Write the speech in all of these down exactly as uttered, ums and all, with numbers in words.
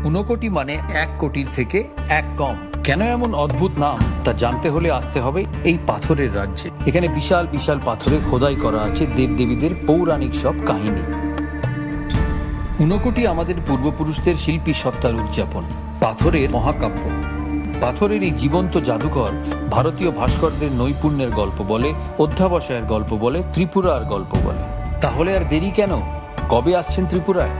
ঊনকোটি মানে এক কোটির থেকে এক কম। কেন এমন অদ্ভুত নাম, তা জানতে হলে আসতে হবে এই পাথরের রাজ্যে। এখানে বিশাল বিশাল পাথরে খোদাই করা আছে দেবদেবীদের পৌরাণিক সব কাহিনী। ঊনকোটি আমাদের পূর্বপুরুষদের শিল্পী সত্তার উদযাপন। পাথরের মহাকাব্য। পাথরের এই জীবন্ত জাদুঘর ভারতীয় ভাস্করদের নৈপুণ্যের গল্প বলে, অধ্যাবসায়ের গল্প বলে, ত্রিপুরার গল্প বলে। তাহলে আর দেরি কেন? কবে আসছেন ত্রিপুরায়?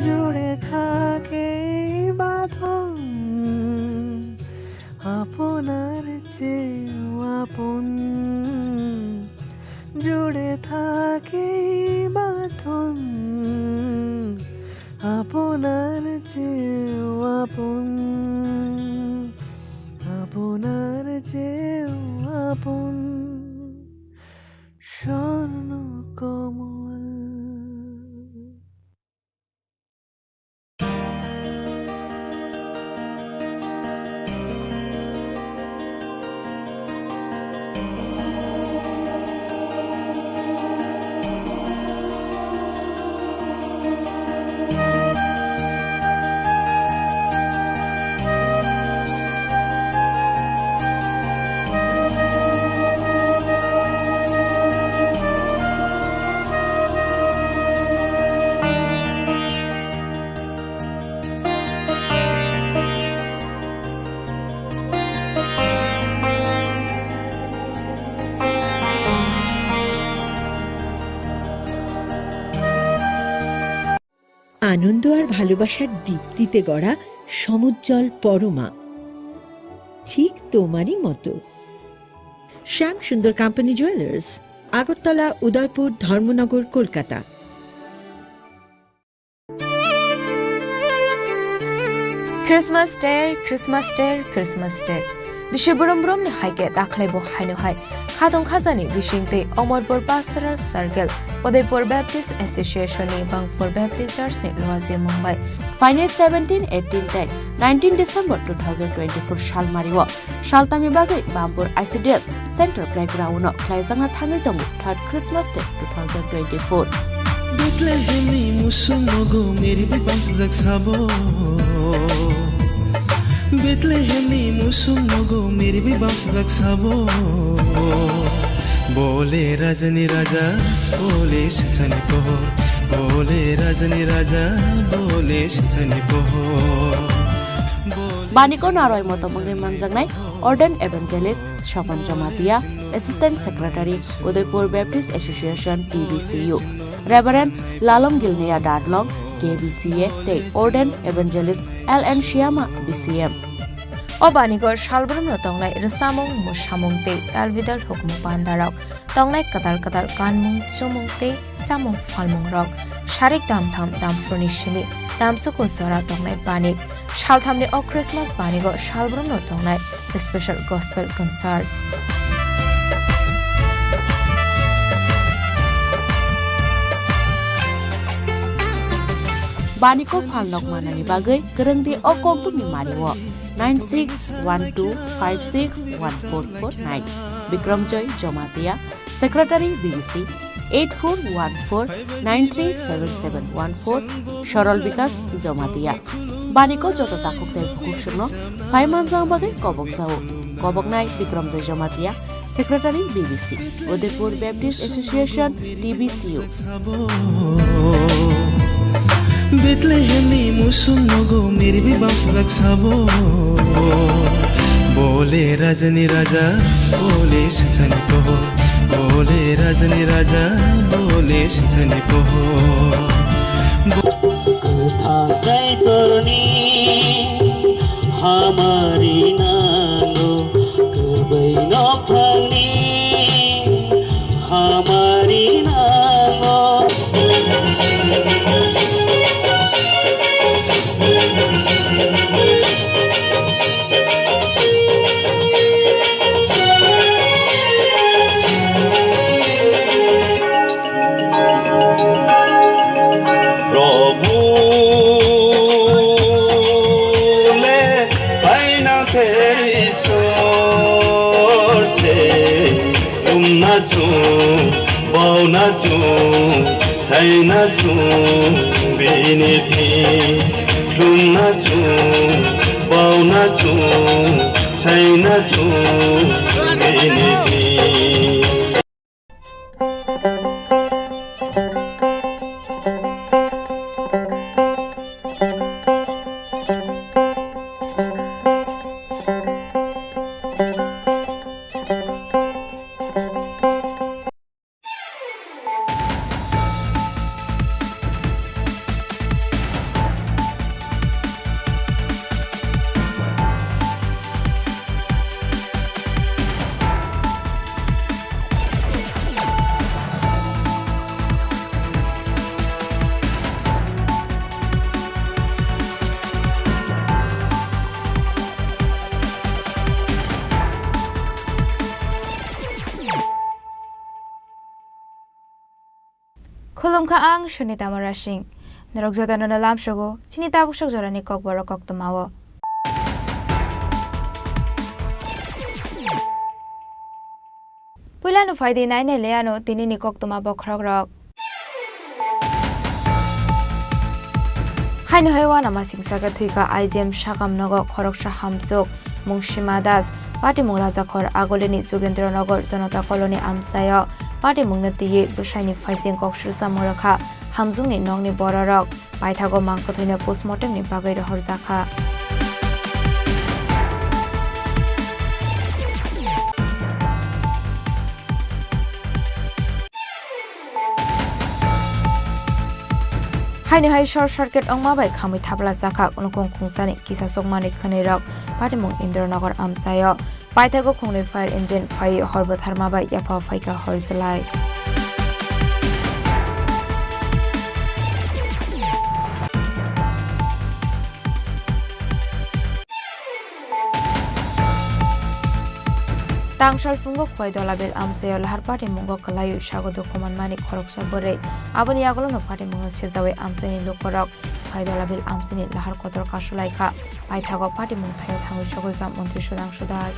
জুড়ে থাকে এই বাঁধন, আপনার চেয়েও আপন। জুড়ে থাকে এই বাঁধন, আপনার চেয়েও আপন, আপনার চেয়েও আপন। স্বর্ণ কমল। আনন্দ আর ভালোবাসার দীপ্তিতে গড়া সমুজ্জ্বল পরমা, ঠিক তোমারই মতো। শ্যাম সুন্দর কোম্পানি জুয়েলার্স, আগরতলা, উদয়পুর, ধর্মনগর, Kolkata. Christmas Day, Christmas Day, Christmas Day. Bisi brum brum ni hai khe dakhwlai bo haino hai. Khatong khajani bising tei Omorpur Pastoral Circle, Udaipur Baptist Association ni Bangpur Baptist Church ni luajimung bai. Phainai seventeen, eighteen tei nineteen December two thousand twenty-four salmari o saltami bagwi Bangpur I C D S Center Playground o khlaijakna thangwi tongo third Christmas Day two thousand twenty-four. Bethlehemni musuk nogo meri bai bamsajak sabo. Bethlehemni musuk nogo meri bai bamsajak sabo. Bole rajani raja, bole sisani pohor. Bole rajani raja, bole sisani pohor. Bole Baniko naroi motom wngwi manjaknai Ordained Evangelist Swapan Jamatia, Assistant Secretary, Udaipur Baptist Association, T B C U, Reverend Lalom Gilneya Dadlong, K B C A, tei Ordained Evangelist L N Shyama, B C M. O baniko salbrumno tongnai rwchapmung, mwsamung tei talbidal hukumu pandarok. tongnai kwtal kwtal kanmung, chumung tei chamung phalmungrok, sarik damtham damphurni simi damsukun jora tongnai banik. Salthamni o Christmas banigo salbrumno tongnai special gospel concert. Baniko phalnok manani bagwi kwrwngdi o kokdumni mario nine six one two five six one four four nine. Bikramjoy Jomatia, Secretary B B C, eight four one four nine three seven seven one four, Sorol Bikas Jomatia. Baniko joto takhuk tei bukhuk songno phai manjak bagwi kobok jao. Koboknai Bikramjoy Jomatia, Secretary B B C, Udaipur Baptist Association, T B C U. Bethlehemni musuk nogo mirbi bamsajak sabo. Bole rajani raja, bole sisani proho. Bole rajani raja, bole sisani proho. Kwthang Kaitorni hamari nango, kwbai nophangni hamari nango. Prabhu le paina te Isor se lumna chung, bauna chung, saina chung bini thi. Lumna chung, bauna chung, saina chung bini thi. Khulumkha, ang Sunita Murasing. Norok jotono no lamsogo chini tabuk sok jorani kokborok koktwmao. Puilano phaidi nainai le ano tinini koktwma bokhorokrok. Haino hai uanama singsa khe thwikha I G M sakam nogo khoroksa hamjwk. Mung Sima Das, patimung Rajakhor Agulini Jugendra Nagar Janata Colony amchaio patimungno twiwi bwsaini phaising kok sirsamung rwkha hamjwkni nokni bororok. Paithago mang kwthwino postmortemni bagwi rohorjakha. Haino hai short circuit wngma bai khamwi thapla chakha nukhung khungsani kisa chukmani khwnwirok patimung Indranagar amchaio. Paithago khungnwi fire engine phaiwi hor bwtharma bai yapha phaikha hor chwlai. Tangsal phungo Khwai Dolabil amchaio lahar patimung o kwlaiwi sago dukhu manmani khoroksa bwrwi. Aboni yagulono patimungno sejawi amchaini lukurok Khwai Dolabil amchaini lahar kotor kasulaikha. Paithago patimung thaio thangwi sogwikha Montri Sudhangshu Das.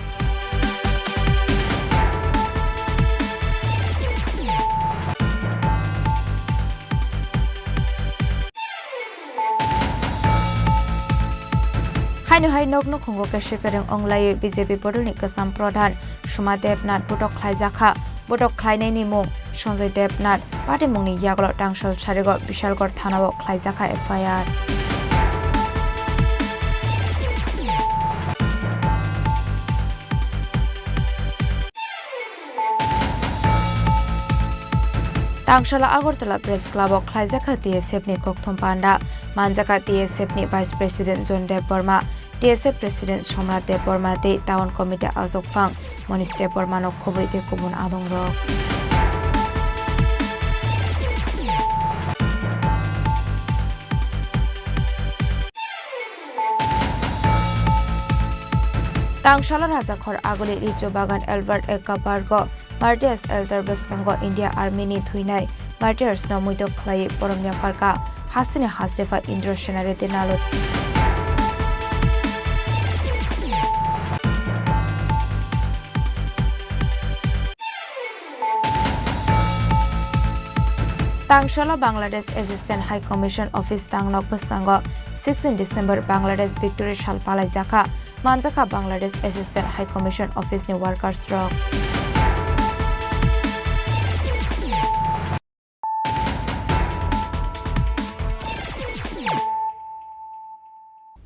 Haino hai nok nukhungo khe swikirwng wnglaiwi B J P bodolni kwcham pradhan Suma Debnath botok khlaijakha. Botok khlainaini mung Sanjay Debnath. Patimungni yagulo tangsal sarigo Bishalgarh thanao khlaijakha F I R. Tangsala Agartala Press Club o khlaijakha T S F ni kokthum panda, manjakha T S F ni Vice President John Debbarma, T S F President Somnath Debbarma tei Town Committee Ajok Phang, Monish Debbarma no khobwi tei kubun adongrok. Tangsala Rajakhor Aguli Lichu Bagan Albert Ekka Park o Martyrs Altar bwskango India Army ni thwinai martyrs no muitok khlaiwi borom yapharkha. Hasteni haste pha Indra Sena Reddy Nalo. Tangsala Bangladesh Assistant High Commission Office tangnok bwskango sixteen December Bangladesh Victory Sal palaijakha. Manjakha Bangladesh Assistant High Commission Office ni workers rok.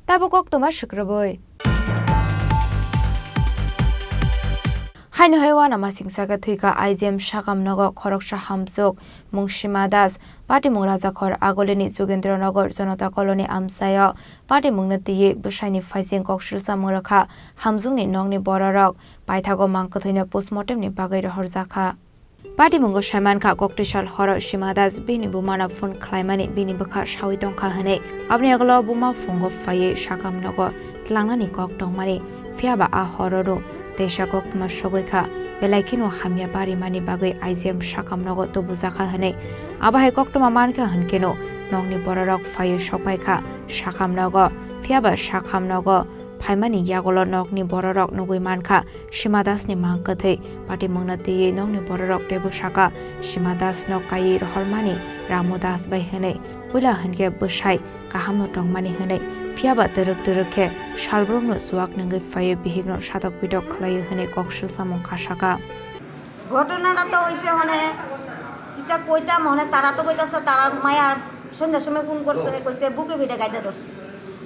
Tabuk koktwma swkrwbwi. Haino hai uanamasingcha khe thwikha I G M Sakamnogo khoroksa hamjwk mung Sima Das, patimung Rajakhor Agulini Jugendra Nagar Janata Colony amchaio patimungno twiwi bwsaini phaising koksilsamung rwkha. Hamjwkni nokni bororok paithago mang kwthwino postmortemni bagwi rohorjakha. Patimungo saimankha, koktwi sal horo Sima Das bini bumano phone khlaimani bini bwkha sawi tongkha hwnwi. Aboni yagulo buma phungo phaiwi Sakamnogo tlangnani kok tongmani, phiyaba a horo rw teisa koktwma sogwi kha. Belai kheno hamya barimani bagwi I G M Sakamnogo tubujakha hwnwi. Abo hai koktwma mankha hwnkhe nokni bororok phaiwi sokpaikha Sakamnogo, phiyaba Sakamnogo phaimani yagulo nokni bororok nugwi mankha Sima Das ni mang kwthwi. Patimungno twiwi nokni bororok teibo sakha Sima Das no kaiwi rohormani Ramu Das bai hwnwi. Puila hwnkhe bwsai kahamno tongmani hwnwi, phiyaba twrwk twrwk khe salbrumno chuak nungwi phaiwi bihikno satok pitok khlaio hwnwi koksilsamung kha sakha. ঘটনাটা তো হইছে মানে, এটা কইতাম মানে, তারা তো কইতাছে তারার মায়া সন্ধ্যার সময় ফোন করছে, কইছে বুকে পিঠে গাইদা ধরছে।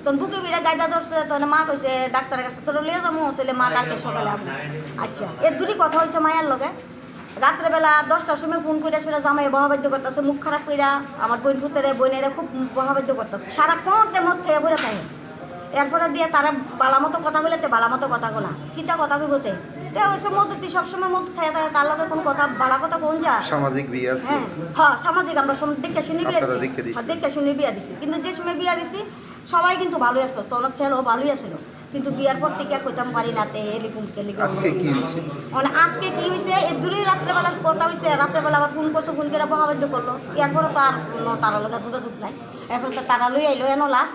তখন বুকে পিঠে গাইদা ধরছে, তখন মা কইছে ডাক্তারের কাছে তোরা লিয়ে যাবো, তাহলে মা কালকে সকালে আবো। আচ্ছা, এর দূরই কথা হইছে মায়ার লগে। রাত্রেবেলা দশটার সময় ফোন করে সেটা জামাই বহাবাদ্য করতেছে, মুখ খারাপ কইরা আমার বোন পুতরে বোনেরা খুব বহাবাদ্য করতেছে, সারাক্ষণ তে মদ খেয়ে পড়ে থাকে। এরপরে দিয়ে তারা বালা মতো কথা বলে, তে বালা মতো কথা বলা। কিতা কথা কইব তে? তে হচ্ছে মদ, তুই সবসময় মদ খেয়ে থাকে, তার লগে কোনো কথা, বালা কথা কোন যা? সামাজিক বিয়ে আছে? হ্যাঁ, হ্যাঁ, সামাজিক, আমরা সম-, দেখে শুনে বিয়ে আপনারা দিছি। দেখে দিছেন? হ্যাঁ, দেখে শুনে বিয়ে দিছি। কিন্তু যে সময় বিয়ে দিছি, সবাই কিন্তু ভালোই আছে, তো ওনার ছেলেও ভালোই আছিল। কিন্তু বিয়ার পর থেকে কইতাম পারি না, তে এরকম কে লিখে আজকে কি হইছে? মানে আজকে কি হইছে, এই দূরে রাত্রেবেলা কথা হইছে, রাত্রেবেলা আবার ফোন করছে, ফোন করে বকাবাদ্য করলো। এরপরে তো আর কোনো তারা লগে যোগাযোগ নাই। এখন তো তারা লই আইলো, এনো লাশ।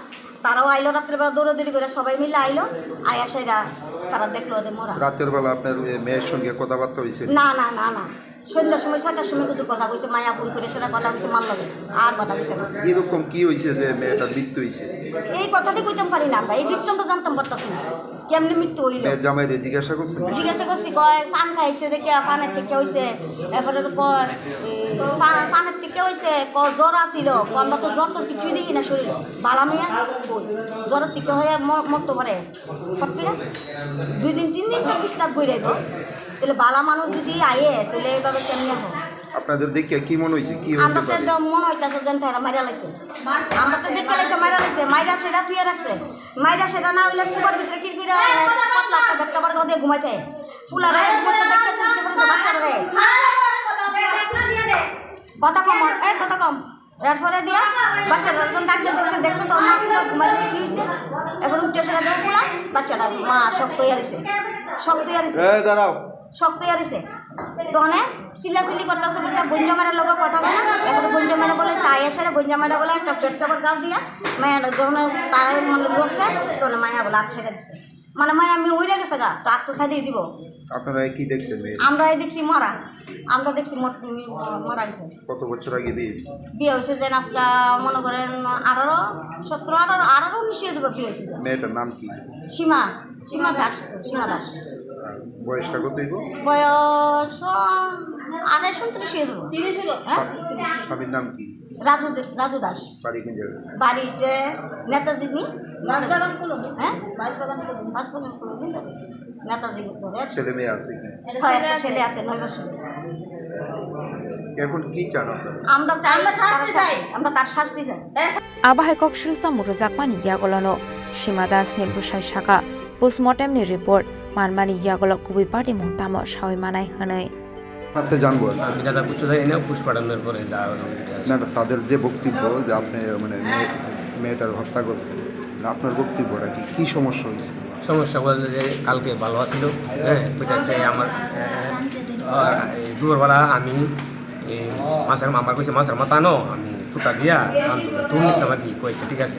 তারাও আইলো রাত্রেবেলা, দৌড়াদৌড়ি করে সবাই মিলে আইলো। আয়া সেটা তারা দেখলো যে মরা। রাতের বেলা আপনার, এ, মেয়ের সঙ্গে কথাবার্তা হয়েছে? না, না, না, না। সন্ধ্যার সময়, সাতটার সময় কিন্তু কথা কইছে, মায়া ফোন করে সেটা কথা কইছে, মার লগে। আর কথা কইছে না। এরকম কি হইছে যে মেয়েটার মৃত্যু হইছে? এই কথাটি কইতাম পারি না আমরা, এই বৃত্তান্ত জানতাম পারতাছি না, কেমনে মৃত্যু হইলো। মেয়ের জামাইরে জিজ্ঞাসা করছেন? জিজ্ঞাসা করছি, কয় পান খাইছে দেখে পানের থেকে হইছে, এরপরে তো কয়, এই, পা-, পানের থেকে হইছে, ক-, জ্বর আছিল, ক-, আমরা তো জ্বর তো কিছুই দেখি না শরীরে, বালা মেয়ে কই, জ্বরের থেকে হয়ে ম-, মরতে পারে, ফট করে দুই দিন তিন দিন তো বিছনাত বই রইব। তাহলে বালা মানুষ যদি আয়ে, তাহলে এইভাবে কেমনে হয়? আপনাদের দেখে কি মনে হয়েছে? কি হতে আমরা তো পারে? একদম মনে হইতাছে যেন তারা মাইরা লাইছে। আমরা তো দেখে লাইছে, মাইরা লাইছে, মাইরা সেটা থুয়ে রাখছে। মাইরা সেটা না হইলে সুপার ভিতরে কি করে পাতলা একটা বেড কভার দিয়ে ঘুমাইতে। ফুলারা ঘুমাইতে দেখতে তুলছে বলে তো বাচ্চারা রে। কথা কম, এই কথা কম। এরপরে দিয়া বাচ্চারা যখন ডাক দিয়ে দেখছে, দেখছো তোর মা ছিল, ঘুমাইছে, কি হয়েছে? এখন উঠে সেটা দেখে বলা, বাচ্চাটা মা শক্ত হয়ে আছে, শক্ত হয়ে আছে। এই দাঁড়াও। শক্ত হয়ে আছে। তখন চিল্লাচিল্লি করতেছে, বলতে বঞ্জা মেয়ের লগে কথা বলে, এখন বঞ্জা মেয়ে বলে, চাই এসে বঞ্জা মেয়ে বলে একটা পেট কাপড় গাও দিয়া, মেয়েটা যখন তারাই মানে বসছে, তখন মায়া বলে আচ্ছা দিছে। মানে মায়া আমি উড়ে গেছে গা, তো আত্মসাদে দিব। আপনারা কি দেখছেন মেয়ে? আমরা এই দেখছি মরা, আমরা দেখছি মর-, উম, মরা গেছে। কত বছর আগে বিয়ে হয়েছে? বিয়ে হয়েছে যে আজকে মনে করেন আঠারো, সতেরো, আঠারো, আঠারো উনিশ হয়ে যাবে বিয়ে হয়েছে। মেয়েটার নাম কি? সীমা, সীমা দাস, সীমা দাস। আর বয়সটা কত হইব? বয়স, আহ, আঠাশ ঊনত্রিশ হয়ে যাবে। তিরিশ হইব। হ্যাঁ? স্বামীর নাম কি? রাজু দে-, রাজু দাস। বাড়ি কোন জায়গায়? বাড়ি হচ্ছে নেতাজি নি? বাঁশবাগান কলোনি। হ্যাঁ? বাঁশবাগান কলোনি। বাঁশবাগান কলোনি। নেতাজি ঘরে। ছেলে মেয়ে আছে কি? হ্যাঁ, একটা ছেলে আছে, নয় বছর। এখন কি চান আপনারা? আমরা চাই, আমরা শাস্তি তারা চাই। শাস্তি, আমরা তার শাস্তি চাই। Abo hai kok silsa murujakmani yagulono Sima Das ni bwsai saka, postmortem ni report manmani yagulo kubui patimung tamo sawi manai hwnwi. হাতে জানবো আর কি। আমি দাদা কিচ্ছু জানি না, পোস্টমর্টমের পরে যা হবে আমি জানি। না, না, তাদের যে বক্তব্য যে আপনি মানে মেয়ে-, মেয়েটার হত্যা করছেন, আপনার বক্তব্যটা কি, কি সমস্যা হয়েছিল? সমস্যা বলতে যে কালকে ভালো আছিল, হ্যাঁ, কইতাছে আমার, এ, আ, এই দুপুরবেলা আমি, এই মাছের মা-, আমার কইছে, "মাছের মাথা আনো, আমি ফুটা দিয়া রান্ধবো।" তুমি নিস আমার কি কইছে, ঠিক আছে।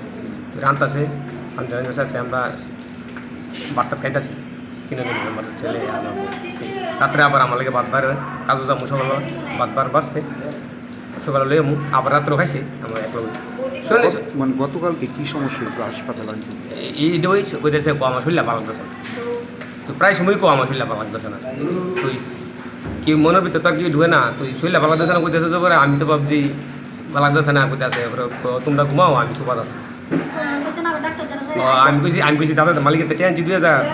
তো রান্তাছে, রান্ধতে রান্ধতে আছে, আমরা ভাতটা খাইতাছি। কিন্তু কিন্তু আমার ছেলে আমার বউ। রাত্রে আবার আমার লাগে ভাত বার, কাজও যাবো সকালে, ভাত বার বাড়ছে। সকালে লই আমু, আবার রাত্রে খাইছে, আমরা এক লগে। শুনে গত-, মানে গতকালকে কি সমস্যা হয়েছিল হাসপাতালে আনছেন? এই, এই ডোই কইতেছে, "কো আমার শরীরটা ভালো লাগতেছে না।" তো প্রায় সময় কো আমার শরীরটা ভালো লাগতেছে না। তুই কি মনের ভিতর তোর কি ঢুকে না? তুই শরীরটা ভালো লাগতেছে না কইতেছে যে পরে আমি তো ভাবছি ভালো লাগতেছে না কইতেছে, এরপরে ক-, "তোমরা ঘুমাও, আমি সোফাত আছি।" ও, আমি কইছি, আমি কইছি, "দাদা, মালিকের তো টেনশন দুই হাজার,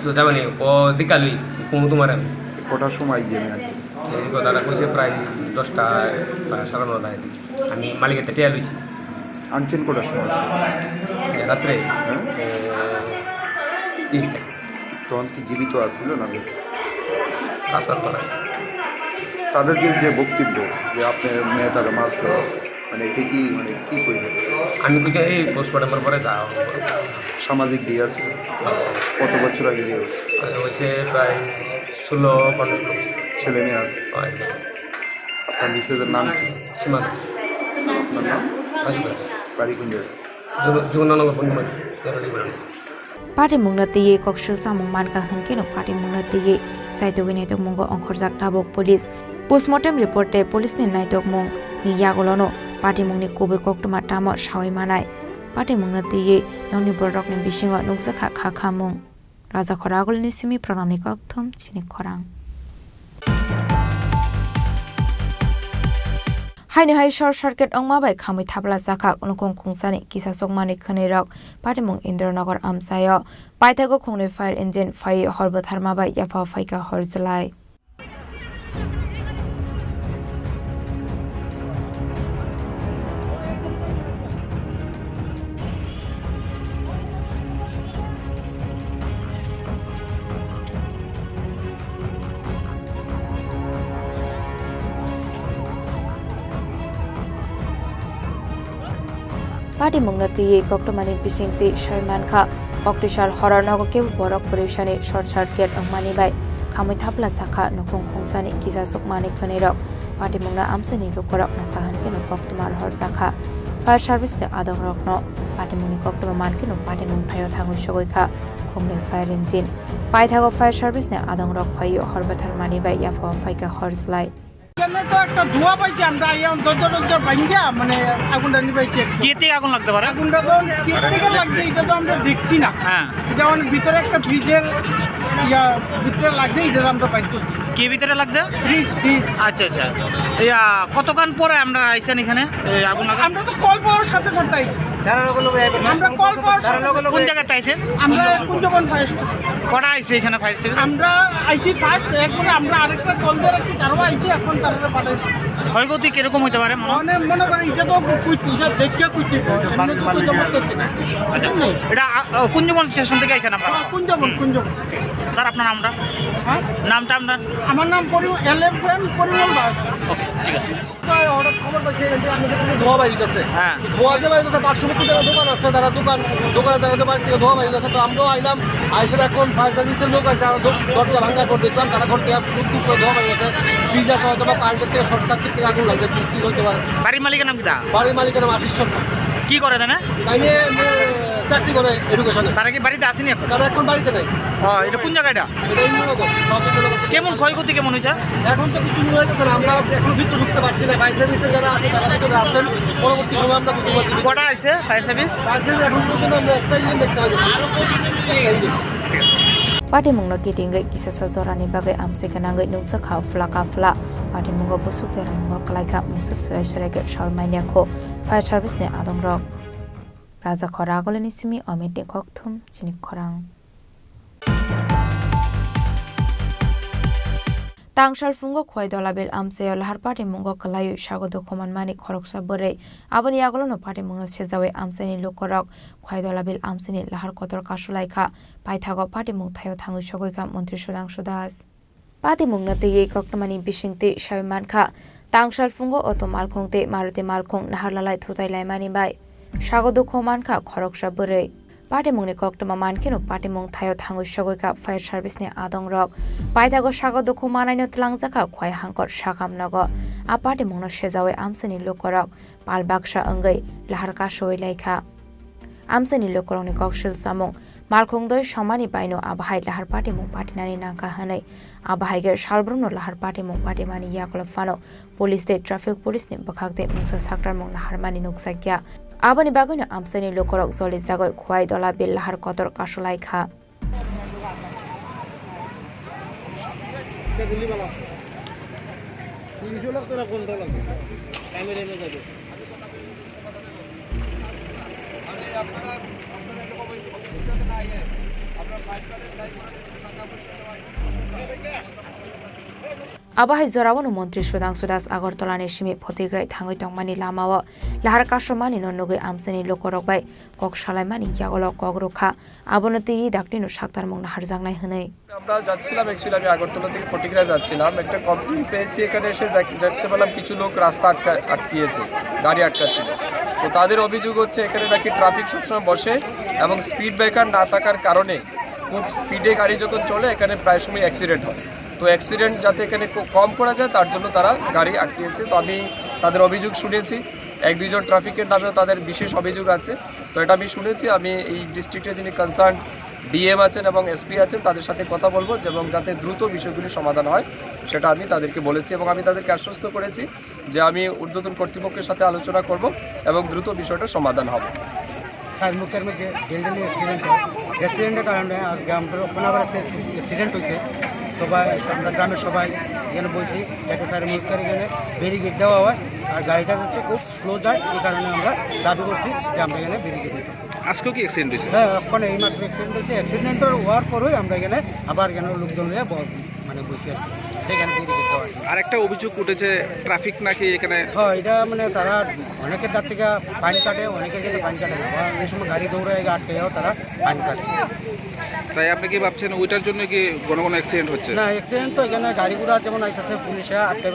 তো যাবে নি, ও দিকা লই, কমু তোমার আমি।" কটার সময় আইয়ে আমি আনছি? এই কথাটা কইছে প্রায় দশটা বা সাড়ে নটার দিকে। আমি মালিকের তো টেয়া লইছি। আনছেন কটার সময়? এ, রাত্রে, হ্যাঁ? এ, তিনটা। তখন কি জীবিত আছিল না? রাস্তার পাড়ায়। তাদের যে, যে বক্তব্য যে আপনি মেয়েটাকে মারছে, মানে এটা কি, মানে কি করবে? আমি কইছি, "এই পোস্টমর্টমের পরে যা হবে।" সামাজিক বিয়ে আছে? আচ্ছা। কত বছর আগে বিয়ে হয়েছে? আচ্ছা, হয়েছে প্রায় ষোলো পনেরো বছর। ছেলে মেয়ে আছে? হয়। আপনার মিসেসের নাম কি? সীমানা। আপনার নাম? রাজীব রায়। বাড়ি কোন জায়গায়? যমু-, যমুনানগর বন্ধুমারি, রাজীব রায়। Patimungno twiwi koksil chamung mankha hwnkhe no patimungno twiwi saitogwi naitokmungo ongkhorjak tabuk police. Postmortem report tei police ni naitokmung ni yagulono patimungni kubui koktwma tamo sawi manai. Patimungno twiwi nokni bororokni bisingo nukjakha kha khamung. Raja Khoragulni simi pranamni kokthum chini khorang. Haino hai short circuit wngma bai khamwi thapla chakha nokong khungsani kisa chukmani khwnwi rok patimung Indranagar amchaio paithago khungnwi fire engine phaiwi hor bwtharma bai yapha phaikha hor jwlai. Patimungno twiwi koktwmani bisingtwi sawi mankha, koktwisa horo nogo kebo borok kwrwisani short circuit wngmani bai khamwi thapla chakha nokong khungsani kisa chukmani khwnwirok. Patimungno amchaini lukurok nokha hwnkheno koktwma rohorjakha. Fire service ni adongrokno patimungni koktwma mankheno patimung thaio thangwi sogwi kha khungnwi fire engine. Paithago fire service ni adongrok phaiwi hor bwtharmani bai yaphao phaikha hor jwlai. এখানে তো একটা ধোঁয়া পাইছি আমরা, এই দরজা টরজা ভাঙ্গিয়া মানে আগুনটা নিবাইছি আর কি। কি থেকে আগুন লাগতে পারে? আগুনটা তো কি থেকে লাগছে এটা তো আমরা দেখছি না। হ্যাঁ। এটা মানে ভিতরে একটা ফ্রিজের ইয়া ভিতরে লাগছে, এটা আমরা বাইর করছি। কি ভিতরে লাগছে? Fridge, fridge. আচ্ছা, আচ্ছা। ইয়া, কতক্ষণ পরে আমরা আইছেন এখানে? এই আগুন লাগা? আমরা তো কল পাওয়ার সাথে সাথে আইছি। আমরা কল পাওয়ার সাথে সাথে। কোন জায়গাতে আইছেন? আমরা কুঞ্জবন ফায়ার স্টেশন। কটা আইছে এখানে ফায়ার সার্ভিস? আমরা আইছি ফার্স্ট, এরপরে আমরা আরেকটা কল দিয়ে রাখছি, তারাও আইছি, এখন তারা পাঠাই দিচ্ছে। ক্ষয়ক্ষতি কিরকম হইতে পারে মনে হয়? মানে মনে করেন এটা তো কুইতি, এটা দেখে কুইতি, এমনি তো কইতে পারতেছি না। আচ্ছা, বুঝলেন? এটা, আ, আ, কুঞ্জবন স্টেশন থেকে আইছেন আপনারা? হ্যাঁ, কুঞ্জবন, কুঞ্জবন। স্যার, আপনার নামটা? হ্যাঁ? নামটা আপনার? আমার নাম পরি-, এল এম পরিমল দাস। ওকে, ঠিক আছে। হঠাৎ খবর পাইছি, এই যে আমাদের থেকে ধোঁয়া বাইর হইতেছে। হ্যাঁ। ধোঁয়া যে বাইর হইতেছে, পার্শ্ববর্তী যারা দোকান আছে, তারা দোকান, দোকানে দেখা যায় বাইরে থেকে ধোঁয়া বাইর হইতেছে। তো আমরাও আইলাম, আইসে এখন ফায়ার সার্ভিসের লোক আছে, আর দর-, দরজা ভাঙার পর দেখলাম তারা ঘর থেকে টুক টুক করে ধোঁয়া বাইর হইতেছে। ফ্রিজ আছে, হয়তো বা কারেন্টের থেকে শর্ট সার্কিট থেকে আগুন লাগছে, ফ্রিজ ঠিক হইতে পারে। বাড়ির মালিকের নাম কিতা? বাড়ির মালিকের নাম আশিস সরকার। কি করে তারা? তাইলে, এ, চাকরি করে এডুকেশনে। তারা কি বাড়িতে আসেনি এখন? তারা এখন বাড়িতে নাই। ও, এটা কোন জায়গা এটা? এটা ইন্দ্রনগর, নবীন্দ্রনগর। কেমন ক্ষয়ক্ষতি কেমন হয়েছে? এখন তো কিছু মনে হচ্ছে না, আমরা এখনো ভিতরে ঢুকতে পারছি না। ফায়ার সার্ভিসে যারা আছে তারা ভিতরে আছেন, পরবর্তী সময় আমরা বুঝতে পারছি। কটা আইছে ফায়ার সার্ভিস? ফায়ার সার্ভিস এখন পর্যন্ত আমরা একটা ইঞ্জিন দেখতে পাচ্ছি। Patimungno kitingwi kisasa jorani bagwi amchai gwnangwi nukjakha phla ka phla. Patimungo busuk tei rwngmungo kwlaikha mungsa swrai swrai khe sawi manya kho fire service ni adongrok. Raja Khoragulni simi Amit ni kokthum chini khorang. Tangsalphungo Khwai Dolabil amchaio lahar patimungo kwlaiwi sago dukhu manmani khoroksa bwrwi. Aboni yagulono patimungno sejawi amchaini lukurok Khwai Dolabil amchaini lahar kotor kasulaikha. Paithago patimung thaio thangwi sogwikha Montri Sudhangshu Das. Patimungno twiwi koktwmani bisingtwi sawi mankha, tangsalphungo auto malkhung tei Maruti malkhung naharlalai thutai laimani bai sago dukhu mankha khoroksa bwrwi. Patimungni koktwma mankheno patimung thaio thangwi sogwi kha fire service ni adongrok. Paithago sago dukhu manaino twlangjakha Khwai Hangkor sakam nogo. A patimungno sejawi amchaini lukorok pal baksa wngwi lahar kasowi laikha. Amchaini lukurokni koksil samung malkhungdoi somani baino abahai lahar patimung patinani nangkha hwnwi. Abahai khe salbrumno lahar patimung patimani yagulo phano police tei traffic police ni bwkhak tei mungsa saktarmung naharmani nukjakya. Aboni bagwino amchaini lukurok joli jagoi Khwai Dola bil lahar kotor kasolaikha. Abo hai jorao no Montri Sudhangshu Das Agartala ni simi photigrai thangwi tongmani lamao lahar kasomani no nugwi amchaini lukurok bai kok salaimani yagulo kok rwkha, abono twiwi dakti no saktarmung naharjaknai hwnwi. আমরা যাচ্ছিলাম, actually আমি আগরতলা থেকে ফটিকরা যাচ্ছিলাম, একটা কমপ্লেন পেয়েছি, এখানে এসে দেখ-, দেখতে পেলাম কিছু লোক রাস্তা আটকা আটকিয়েছে, গাড়ি আটকাচ্ছিল। তো তাদের অভিযোগ হচ্ছে এখানে নাকি ট্রাফিক সবসময় বসে এবং স্পিড ব্রেকার না থাকার কারণে খুব স্পিডে গাড়ি যখন চলে এখানে প্রায় সময় অ্যাক্সিডেন্ট হয়। তো অ্যাক্সিডেন্ট যাতে এখানে ক-, কম করা যায় তার জন্য তারা গাড়ি আটকিয়েছে। তো আমি তাদের অভিযোগ শুনেছি, এক দুইজন ট্রাফিকের নামেও তাদের বিশেষ অভিযোগ আছে। তো এটা আমি শুনেছি, আমি এই ডিস্ট্রিক্টে যিনি কনসার্ন ডিএম আছেন এবং এসপি আছেন তাদের সাথে কথা বলবো এবং যাতে দ্রুত বিষয়গুলি সমাধান হয় সেটা আমি তাদেরকে বলেছি এবং আমি তাদেরকে আশ্বস্ত করেছি যে আমি ঊর্ধ্বতন কর্তৃপক্ষের সাথে আলোচনা করব এবং দ্রুত বিষয়টা সমাধান হবে। সাইড মুখের মধ্যে ডেলি ডেলি অ্যাক্সিডেন্ট হয়। অ্যাক্সিডেন্টের কারণে আজকে আমাদের ওখানে আবার একটা অ্যাক্সিডেন্ট হয়েছে। সবাই, আমরা গ্রামের সবাই এখানে বলছি যাতে সাইড মুখের এখানে ব্যারিকেড দেওয়া হয়, আর গাড়িটা হচ্ছে খুব স্লো যায়, এই কারণে আমরা দাবি করছি যে আমরা এখানে ব্যারিকেড দিতে। আজকেও কি অ্যাক্সিডেন্ট হয়েছে? হ্যাঁ, ওখানে এইমাত্র অ্যাক্সিডেন্ট হয়েছে। অ্যাক্সিডেন্টের হওয়ার পরেই আমরা এখানে আবার এখানে লোকজন নিয়ে ব-, মানে বসে আর কি। এখানে ব্যারিকেড দেওয়া আছে। আর একটা অভিযোগ উঠেছে, ট্রাফিক নাকি এখানে হ্যাঁ, এটা মানে তারা অনেকের কাছ থেকে ফাইন কাটে, অনেকের কাছে ফাইন কাটে না। বা অনেক সময় গাড়ি দৌড়ায়, আটকেও তারা ফাইন কাটে। তাই আপনি কি ভাবছেন ওইটার জন্য কি ঘন ঘন অ্যাক্সিডেন্ট হচ্ছে? না, অ্যাক্সিডেন্ট তো এখানে গাড়ি ঘোড়া যেমন আইতেছে, পুলিশে আটকে,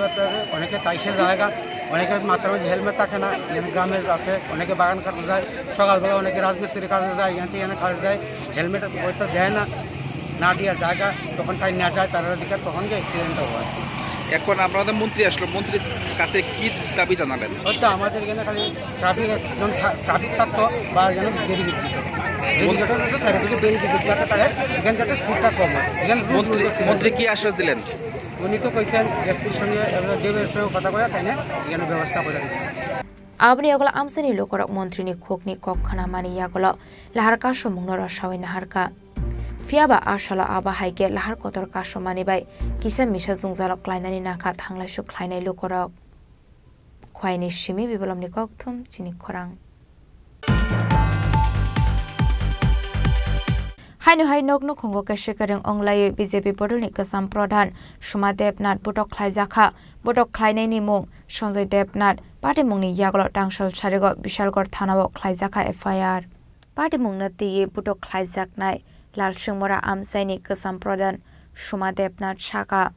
অনেকে তাইসে জায়গা, অনেকের মাথার মধ্যে হেলমেট থাকে না, এখানে গ্রামের আছে, অনেকে বাগান কাটতে যায়, সকালবেলা অনেকে রাজমিস্ত্রি কাজে যায়, এখান থেকে এখানে কাজে যায়, হেলমেট হয়তো দেয় না, না দিয়ে জায়গা, তখন তাই না যায়, তারা দিকে তখন গিয়ে অ্যাক্সিডেন্টটা হয়। এখন আপনাদের মন্ত্রী আসলো, মন্ত্রীর কাছে কি দাবি জানালেন? হয়তো আমাদের এখানে খালি ট্রাফিক একজন থা-, ট্রাফিক থাকতো বা যেন ব্যারিকেড দিত। ব্যারিকেড হচ্ছে চারিদিকে ব্যারিকেড দিতে যাতে পারে, এখানে যাতে স্পিডটা কম হয়। এখানে রুল মন্ত্রী, রুল করতে হবে। মন্ত্রী কি আশ্বাস দিলেন? উনি তো কইছেন এসপির সঙ্গে, এবার ডিএমের সঙ্গে কথা বলে তাই না এখানে ব্যবস্থা করে দিচ্ছেন। Aboni yagulo amchaini lukurok montrini khukni kok khnamani yagulo lahar kasomungno rwsawi naharkha. Phiyaba a salo abo hai khe lahar kotor kasomani bai kisa misa jwngjalo klainani nakha thanglaisu khlainai lukurok. Khwaini simi Bibalomni kokthum chini khorang. Haino hai nok nukhungo kese kereng onglaiwi B J P bodolni kwcham pradhan Suma Debnath botok khlaijakha. Botok khlainaini mung Sanjoy Debnath. Patimungni yagulo tangsal sarigo Bishalgarh thanao khlaijakha F I R. Patimungno twiwi botok khlaijaknai Lalsingmura amchaini kwcham pradhan Suma Debnath sakha.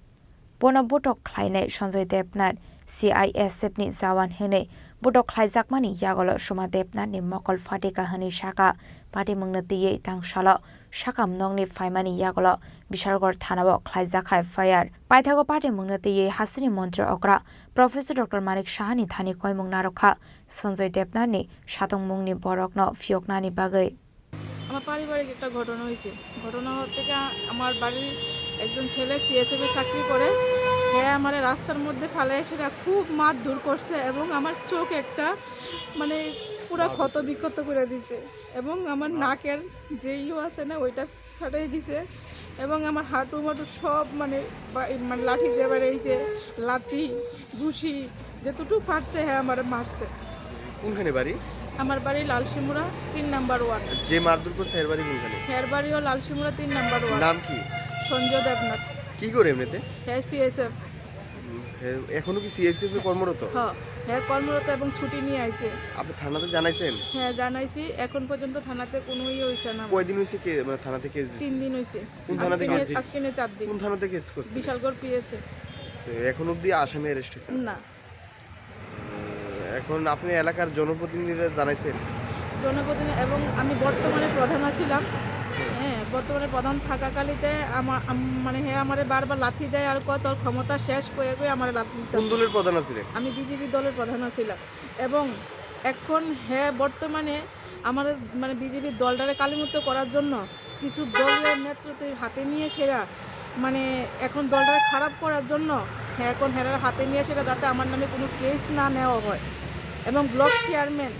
Bono botok khlainai Sanjoy Debnath C I S F ni jawan hwnwi botok khlaijakmani yagulo Suma Debnath ni mokol phatika hwnwi sakha. Patimungno twiwi tangsalo sakam nokni phaimani yagulo Bishalgarh thanao khlaijakha F I R. Paithago patimungno twiwi hasteni montri okra Professor Doctor Manik Saha ni thani koimung narwkha Sanjoy Debnath ni satongmungni borokno phiyoknani bagwi. আমার পারিবারিক একটা ঘটনা হয়েছে। ঘটনা হতে গিয়ে আমার বাড়ির একজন ছেলে সিএসএফ এ চাকরি করে, হ্যাঁ, আমার রাস্তার মধ্যে ফালাইয়া সেটা খুব মারধর করছে এবং আমার চোখ একটা, মানে, পুরা ক্ষত বিক্ষত করে দিছে এবং আমার নাকের যে ইয়ে আছে না, ওইটা ফাটাই দিছে এবং আমার হাঁটু মাটু সব, মানে, বা-, মানে, লাঠি দিয়ে বেড়াইছে, লাঠি, ঘুষি, যতটুকু পারছে, হ্যাঁ, আমারে মারছে। কোনখানে বাড়ি? আমার বাড়ি লালশিমুরা, তিন নাম্বার ওয়ার্ড। যে মারধর করছে, এর বাড়ি কোনখানে? এর বাড়িও লালশিমুরা, তিন নাম্বার ওয়ার্ড। নাম কি? সঞ্জয় দেবনাথ। কি করে এমনিতে? হ্যাঁ, সিএসএফ। হুম, হ্যাঁ, এখনো কি সিএসএফ এ কর্মরত? হ্যাঁ, হ্যাঁ, কর্মরত এবং ছুটি নিয়ে আইছে। আপনি থানাতে জানাইছেন? হ্যাঁ, জানাইছি। এখন পর্যন্ত থানাতে কোনো ইয়ে হইছে না। কয়দিন হইছে কে-, মানে, থানাতে কেস দিছে? তিন দিন হইছে। কোন থানাতে আজকে কেস নিয়ে, দিছে? আজকে নিয়ে চার দিন। কোন থানাতে কেস করছে? বিশালগড় পিএসএ। তো এখন অবধি আসামি অ্যারেস্ট হয়েছে? না। উম, এখন আপনি এলাকার জনপ্রতিনিধিদের জানাইছেন? জনপ্রতিনিধি এবং আমি বর্তমানে প্রধান আছিলাম। হ্যাঁ, বর্তমানে প্রধান থাকাকালীতে আমা-, আম-, মানে, হে আমারে বারবার লাথি দেয় আর কয়, "তোর ক্ষমতা শেষ," কয়ে কয়ে আমারে লাথি দিত। কোন দলের প্রধান আছিলেন? আমি বিজেপি দলের প্রধান আছিলাম এবং এখন হে বর্তমানে আমার, মানে, বিজেপি দলটারে কালিমুক্ত করার জন্য কিছু দলের নেতৃত্বের হাতে নিয়ে সেরা, মানে, এখন দলটারে খারাপ করার জন্য, হ্যাঁ, এখন হেরার হাতে নিয়ে সেরা, যাতে আমার নামে কোনো কেস না নেওয়া হয়। এবং ব্লক চেয়ারম্যান,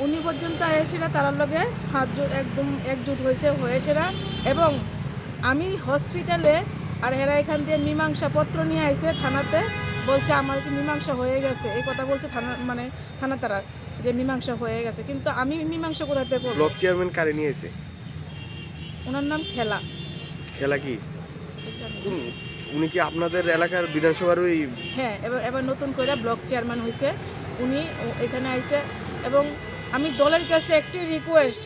উনি পর্যন্ত এসেরা তারার লগে হাত জো-, একদম একজুট হয়েছে, হয়েছেরা। এবং আমি হসপিটালে, আর হেরা এখান দিয়ে মীমাংসা পত্র নিয়ে আইছে থানাতে, বলছে আমার কি মীমাংসা হয়ে গেছে, এই কথা বলছে থানা, মানে, থানা তারা, যে মীমাংসা হয়ে গেছে, কিন্তু আমি মীমাংসা কোথা থেকে করবো? ব্লক চেয়ারম্যান কারে নিয়ে এসে? ওনার নাম খেলা। খেলা কি? এখানে। কোন, উনি কি আপনাদের এলাকার বিধানসভার ওই? হ্যাঁ, এবার, এবার নতুন করে ব্লক চেয়ারম্যান হয়েছে, উনি ও-, এখানে আইছে। এবং আমি দলের কাছে একটি রিকোয়েস্ট,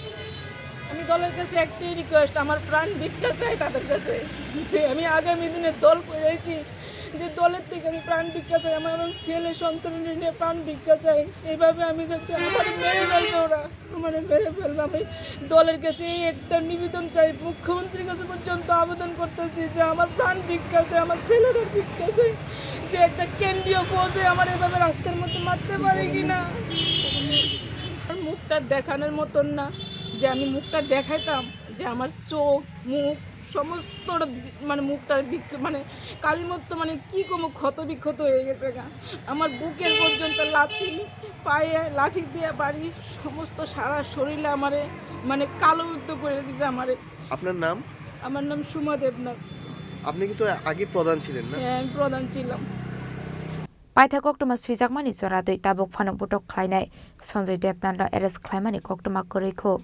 আমি দলের কাছে একটি রিকোয়েস্ট, আমার প্রাণ ভিক্ষা চাই তাদের কাছে, যে আমি আগামী দিনে দল করে আইছি, যে দলের থেকে আমি প্রাণ ভিক্ষা চাই, আমার এবং ছেলে সন্তান নিয়ে প্রাণ ভিক্ষা চাই। এইভাবে আমি যাতে আমার মেরে ফেলবে ওরা, আমার মেরে ফেলবে। আমি দলের কাছে এই একটা নিবেদন চাই, মুখ্যমন্ত্রীর কাছে পর্যন্ত আবেদন করতেছি যে আমার প্রাণ ভিক্ষা চাই, আমার ছেলেরা ভিক্ষা চাই, যে একটা কেন্দ্রীয় পদে আমার এভাবে রাস্তার মধ্যে মারতে পারে কিনা। আমার মুখটা দেখানোর মতন না, যে আমি মুখটা দেখাইতাম, যে আমার চোখ, মুখ, সমস্ত, মানে, মুখটা বিক-, মানে, কালির মতো, মানে, কি কমো, ক্ষত বিক্ষত হয়ে গেছে গা। আমার বুকের পর্যন্ত লাথি, পায়ে লাঠি দিয়ে বাড়ি, সমস্ত সারা শরীরে আমারে, মানে, কালো মতো করে দিছে আমারে। আপনার নাম? আমার নাম সুমা দেবনাথ। আপনি কিন্তু আগে প্রধান ছিলেন, না? হ্যাঁ, আমি প্রধান ছিলাম। Paithak koktwma swijakmani joratwi tabuk phano butok khlainai Sanjay Debnathno arrest khlaimani koktwma kwrwi kho.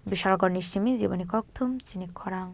Bishalgarhni simi Jiboni Kokthum chini khorang.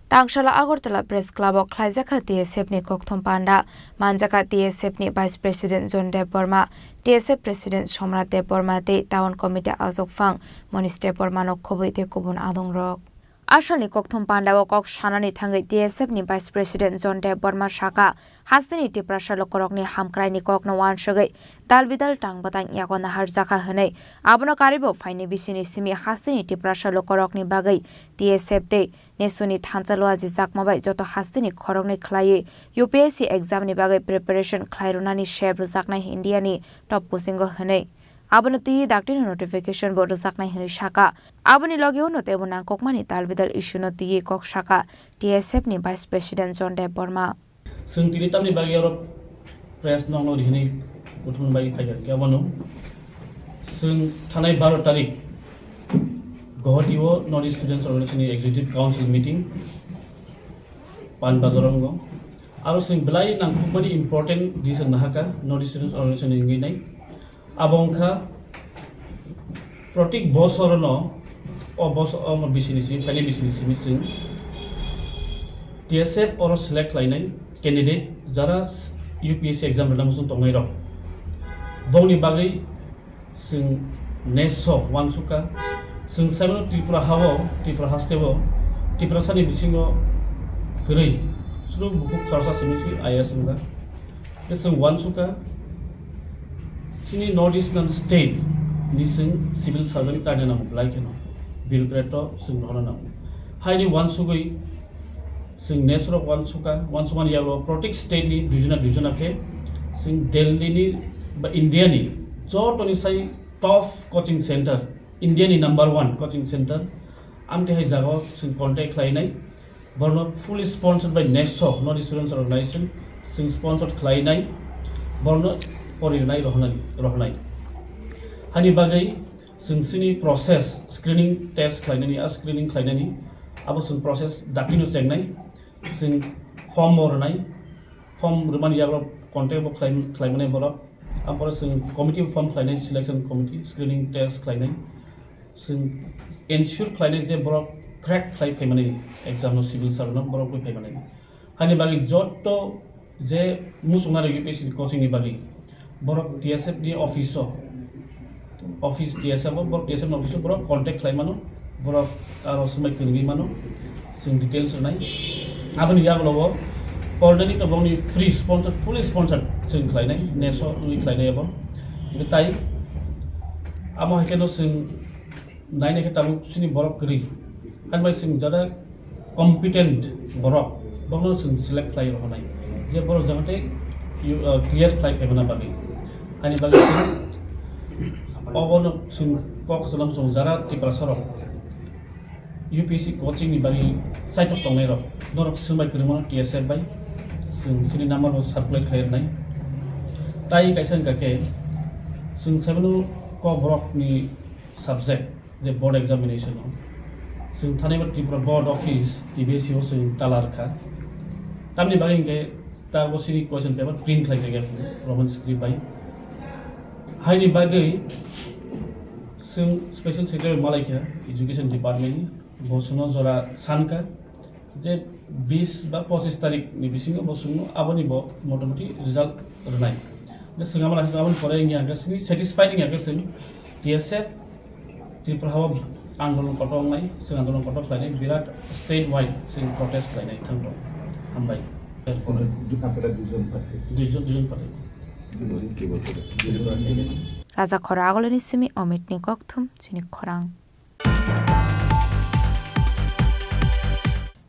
Tangsala Agartala Press Club o khlaijakha T S F ni kokthum panda, manjakha T S F ni Vice President John Debbarma, T S F President Somrat Debbarma tei Town Committee Ajokphang Monish Debbarma no khobwi tei kubun adongrok. Asalni kokthum pandao kok sanani thangwi T S F ni Vice President John Debbarma saka, hasteni Tiprasa lukurokni hamkraini kokno uansugwi dalbidal tangbwtang yago naharjakha hwnwi, abono karibo phaini bisini simi hasteni Tiprasa lukurokni bagwi T S F tei nesuni thansa luaji jakma bai joto hasteni khoroknwi khlaiwi U P S C exam ni bagwi preparation khlai rwnani sep rwjaknai India ni top coaching o hwnwi. Abono twi daktino notification bo rwjaknai hwnwi saka. Aboni logeo no teibo nangkukmani dalbidal issue no twiwi kok saka T S F ni Vice President John Debbarma. Chwng tini tamni bagwi oro press nokno rihini kuthumni bagwi phaikha, khe abono chwng thanai baro tarik Guwahati o North East Students Organization ni Executive Council meeting Pan Bazar o wngo. Aro chwng belai nangkukmani important decision nahaka North East Students Organization ni wngwi nai. Abo wngkha protik bosorono, o bosor, o bisini simi, phaini bisini simi chwng T S F oro select khlainai candidate jara U P S C exam rwna muchung tongnai rok. Bongni bagwi chwng neso uansukha, chwng saimano Tripura hao, Tripura hasteo, Tiprasani bisingo kwrwi, chwng bukhuk khoroksa simi si I A S wngkha. Khe chwng uansukha, chini North Eastern state ni chwng civil servant kaina nango belai kheno, bureaucrat to chwng rohorna nango. Haini uansugwi chwng nesorok uansukha, uansukmani yago protik state ni duijona duijona khe chwng Delhi ni ba India ni jotoni sai top coaching center, India ni number one coaching center, amtwi hai jagao chwng contact khlainai. Borno fully sponsored by neso, North East Students Organization, chwng sponsored khlainai, borno porinai rohonai, rohonai. Hani bagwi chwng chini process, screening test khlainani, a screening khlainani, abo chwng process daktino chengnai, chwng form bo rwnai, form rwmani yago contact bo khlai-, khlaimanai borok, ampore chwng committee form khlainai, selection committee, screening test khlainai. Chwng ensure khlainai je borok crack khlai phaimani exam no, civil servant no borok bai phaimani. Hani bagwi jotto je muchungnai rok U P S C ni coaching ni bagwi borok T S F ni office o, office T S F o, borok T S F ni office o borok contact khlai mano, borok aro swmai kwrwngwi mano, chwng details rwnai. Aboni yagulo o Coordinating to bongni free sponsor, fully sponsored chwng khlainai, neso wngwi khlainai abo. Hingkhe tai amo hai kheno chwng nainai khe tabuk chini borok kwrwi. Ani bai chwng jada competent borok, bono chwng select khlai rwnai. Je borok jahate you, uh, clear khlai phaimana bagwi. Ani bagwi chwng obono chwng kok salam chwng jara Tiprasa rok. U P S C coaching ni bagwi chaitok tongnai rok, norok swngbai kwrwngmano T S F bai, chwng chini number bo circulate khlai rwnai. Tai kaisa wngkha khe, chwng saimano kok borok ni subject je board examination o, chwng thani bo Tripura board office T B S C o chwng tala rwkha. Tamni bagwi hwnkhe ta bo chini question paper print khlai kha Roman script bai. Haini bagwi chwng special secretary malaikha education department ni. Bo chwngno jora sankha je bis ba pochis tarik ni bisingo bo chwngno aboni bo motamoti result rwnai. Hwnkhe chwng abo naising aboni pore wngya hwnkhe chini satisfied wngya hwnkhe chwng T S F Tripura hao andolon kotor wngnai, chwng andolon kotor khlainai, birat state wide chwng protest khlainai thangto. Hambai. Duijon, duijon party. Raja khoro agolini simi Omitni kokthum chini khorang.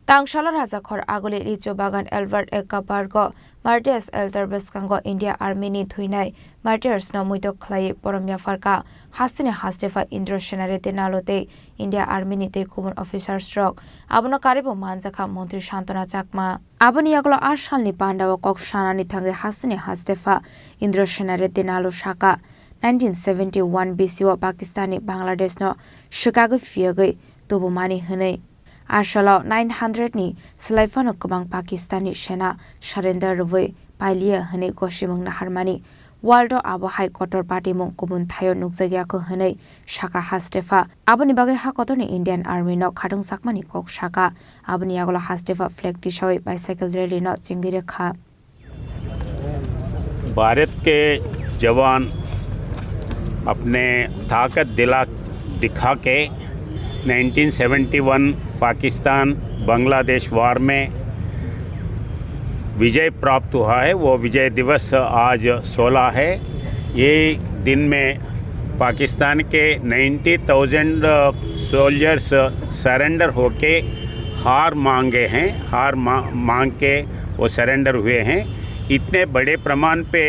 Tangsalo Rajakhor Aguli Lichu Bagan Albert Ekka Park o Martyrs Altar bwskango India Army ni thwinai martyrs no muitok khlaiwi borom yapharkha. Hasteni Hastepha Indra Sena Reddy Nalo tei India Army ni tei kubun officers rok. Abono karibo manjakha Montri Santana Chakma. Aboni yagulo a salni pandao kok sanani thangwi hasteni Hastepha Indra Sena Reddy Nalo saka, nineteen seventy-one B C o Pakistan ni Bangladesh no swkagwi phiyogwi tubumani hwnwi. A salo nine hundred ni slai phano kwbang Pakistan ni sena surrender rwui pailiya hwnwi gosimung naharmani. World o abo hai kotor patimung kubun thaio nukjakya kho hwnwi saka Hastepha. Aboni bagwi ha kotorni Indian Army no khatungjakmani kok saka. Aboni yagulo Hastepha flag tisawi bicycle rally no chengwi rwkha. Bharat के जवान अपने ताकत दिला दिखा के nineteen seventy one Pakistan Bangladesh war में विजय प्राप्त हुआ है। वो विजय दिवस आज सोलह है। ये दिन में पाकिस्तान के नाइंटी थाउजेंड सोल्जर्स सरेंडर होके हार मांगे हैं, हार मा-, मांग के वो सरेंडर हुए हैं। इतने बड़े प्रमाण पे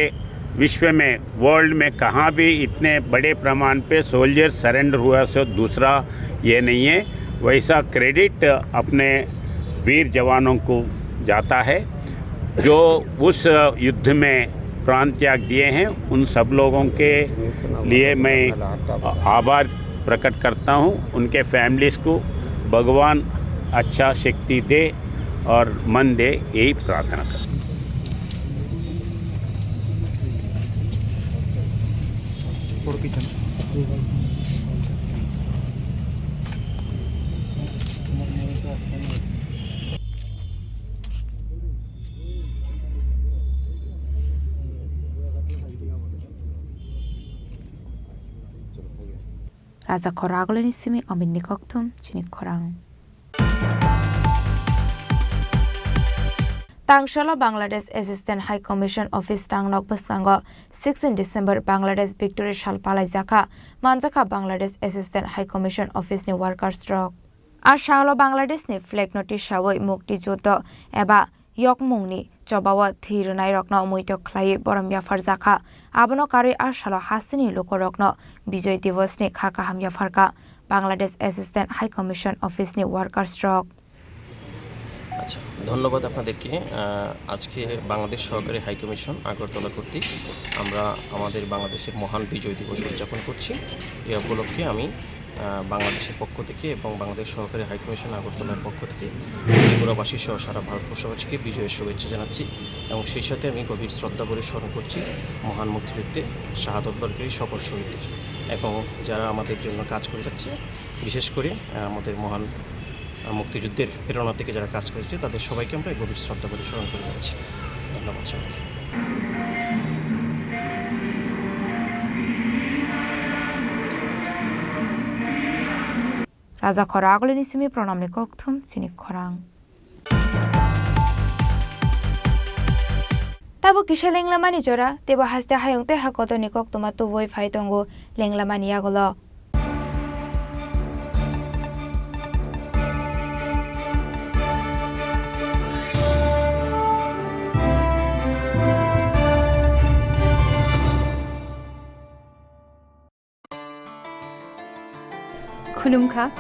विश्व में, वर्ल्ड में कहाँ भी इतने बड़े प्रमाण पे सोल्जर सरेंडर हुआ सो दूसरा ये नहीं है। वैसा क्रेडिट अपने वीर जवानों को जाता है जो उस युद्ध में प्राण त्याग दिए हैं। उन सब लोगों के लिए मैं आभार प्रकट करता हूँ। उनके फैमिलीज को भगवान अच्छा शक्ति दे और मन दे, यही प्रार्थना करता हूँ। Raja khoro agulini simi omitni kokthum chini khorang. Tangsalo Bangladesh Assistant High Commission Office tangnok bwskango sixteen December Bangladesh Victory Sal palaijakha, manjakha Bangladesh Assistant High Commission Office ni workers rok. A salo Bangladesh ni flag no tisawi mukti juddo eba yokmungni chobao thwi rwnairokno muitok khlaiwi borom yapharjakha. Abono karwi a salo hasteni lukurokno Bijoy Divosni kha kaham yapharkha Bangladesh Assistant High Commission Office ni workers rok. আচ্ছা, ধন্যবাদ আপনাদেরকে। আহ, আজকে বাংলাদেশ সহকারী হাইকমিশন আগরতলা কর্তৃক আমরা আমাদের বাংলাদেশের মহান বিজয় দিবস উদযাপন করছি। এ উপলক্ষে আমি আহ, বাংলাদেশের পক্ষ থেকে এবং বাংলাদেশ সহকারী হাইকমিশন আগরতলার পক্ষ থেকে ত্রিপুরাবাসী সহ সারা ভারতবর্ষবাসীকে বিজয়ের শুভেচ্ছা জানাচ্ছি এবং সেই সাথে আমি গভীর শ্রদ্ধা ভরে স্মরণ করছি মহান মুক্তিযুদ্ধে শাহাদত বরণকারী সকল শহীদদের এবং যারা আমাদের জন্য কাজ করে যাচ্ছে, বিশেষ করে, আহ, আমাদের মহান, আহ, মুক্তিযুদ্ধের প্রেরণা থেকে যারা কাজ করেছে তাদের সবাইকে আমরা গভীর শ্রদ্ধা ভরে স্মরণ করে যাচ্ছি। ধন্যবাদ সবাইকে। Raja khoro agulini simi pranamni kokthum chini khorang. Tabuk kisa lenglamani jora, teibo haste hayung tei ha kotorni koktwma tubui phai tongo lenglamani yagulo. Khulumkha,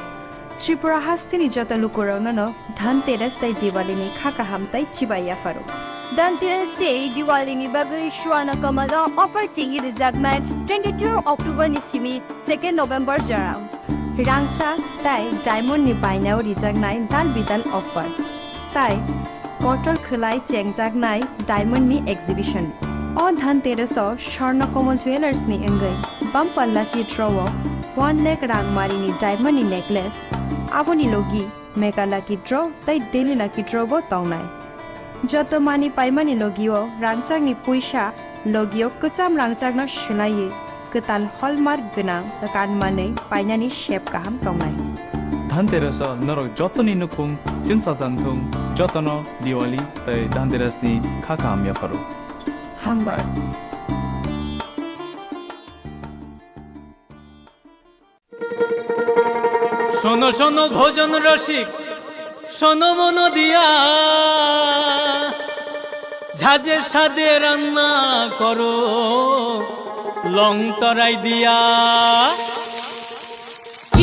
Tripura hasteni joto lukurokno no Dhanteras tei Diwalini kha kaham tei chibai yapharo. Dhanteras tei Diwalini bagwi Swarna Kamal o offer chengwi rwjaknai twenty-two October ni simi second November jora. Rangchak tei diamond ni bainao rijaknai dal bidal offer. Tai kotor khwlai chengjaknai diamond ni exhibition. O Dhanteras o Swarna Kamal Jewellers ni wngwi bumper lucky draw o one lakh rangmari ni diamond ni necklace, aboni logi mega lucky draw tei daily lucky draw bo tongnai. Joto mani paimani logi o rangchak ni puisa logi o kwcham rangchak no swlaiwi kwtal hallmark gwnang kan manwi painani sep kaham tongnai. Dhanteras o norok jotoni nukhung chwngsajak thung, jotono Diwali tei Dhanteras ni kha kaham yapharo. Hambai. শোনো শোনো ভোজন রসিক, শোনো মন দিয়া, ঝাঁঝে স্বাদে রান্না করো লং তরাই দিয়া।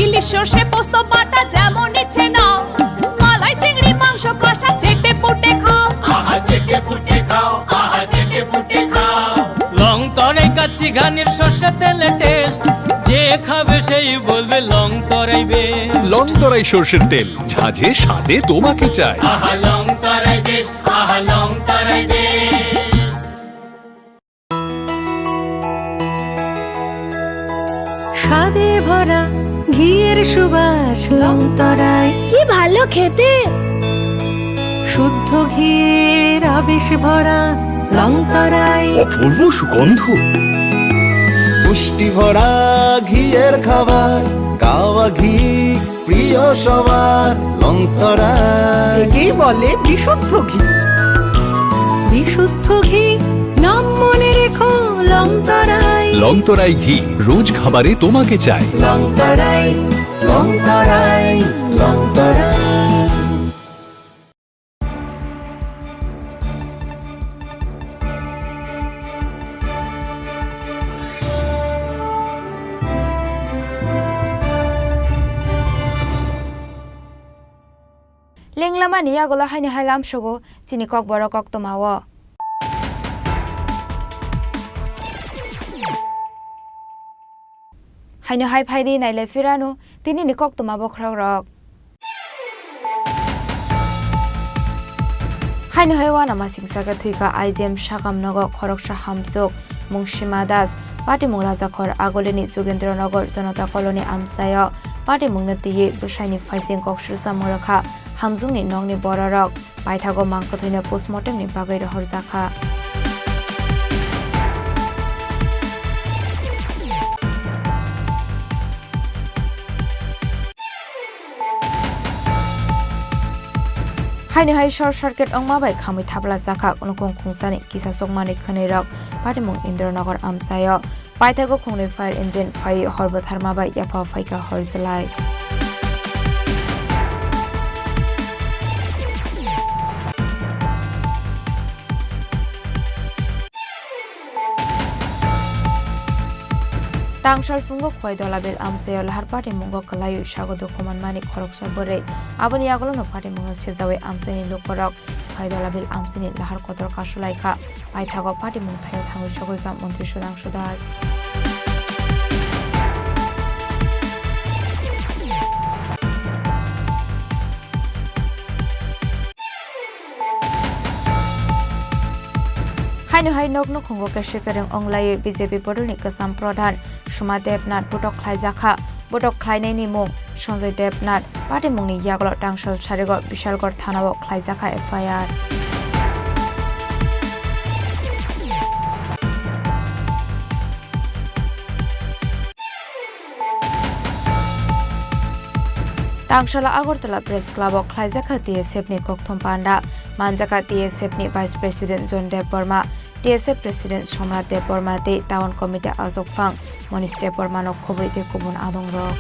ইলিশ সর্ষে পোস্ত বাটা যেমন ইচ্ছে নাও, মালাই চিংড়ি মাংস কষা চেটে পুটে খাও। আহা চেটে পুটে খাও, আহা চেটে পুটে খাও। লং তরাই কাচ্চি ঘানির সর্ষে তেলে টেস্ট, যে খাবে সেই বলবে লং তরাই বেস্ট। লং তরাই সর্ষের তেল, ঝাঁঝে স্বাদে তোমাকে চাই। আহা লং তরাই বেস্ট, আহা লং তরাই বেস্ট। স্বাদে ভরা ঘিয়ের সুবাস লং তরাই। কি ভালো খেতে। শুদ্ধ ঘিয়ের আবেশ ভরা লং তরাই। অপূর্ব সুগন্ধ। পুষ্টি ভরা ঘিয়ের খাবার, গাওয়া ঘি প্রিয় সবার লং তরাই। একেই বলে বিশুদ্ধ ঘি। বিশুদ্ধ ঘি, নাম মনে রেখো লং তরাই। লং তরাই ঘি, রোজ খাবারে তোমাকে চাই। লং তরাই, লং তরাই, লং তরাই। Lenglamani yagulo haino hai lamsogo chini kokborok koktwmao. Haino hai phaidi nailai phirano tinini koktwma bokhorokrok. Haino hai uanama singsa khe thwikha I G M Sakam nogo khoroksa hamsuk Mungsima Das, patimung Rajakhor Agolini Jugendra Nagar Janata Colony amchaio patimungno twiwi bwsaini phaising kok srwchamung rwkha hamjwngni nokni bororok. Paithago mang kwthwino postmortemni bagwi rohorjakha. Haino hai short circuit wngma bai khamwi thapla chakha nukhung khungsani kisa chukmani khwnwirok patimung Indranagar amchaio. Paithago khungnwi fire engine phaiwi hor bwtharma bai yapha phaikha hor jwlai. Tangsal phungo Khwai Dolabil amchaio lahar patimung kwlaiwi sago dukhu manmani khoroksa bwrwi. Aboni yagulono patimungno sejawi amchaini lukurok Khwai Dolabil amchaini lahar kotor kasulaikha. Paithago patimung thaio thangwi sogwikha Montri Sudhangshu Das. Haino hai nok nukhungo kesi kereng onglaiwi B J P bodolni kwcham pradhan Suma Debnath botok khlaijakha. Botok khlainaini mung Sanjay Debnath. Patimungni yagulo tangsal sarigo Bishalgarh thanao khlaijakha F I R. Tangsala Agartala Press Club o khlaijakha T S F ni kokthum panda, manjakha T S F ni Vice President John Debbarma. T S F President Somrat Debbarma tei Town Committee Ajok Phang, Monish Debbarmano khobwi tei kubun adongrok.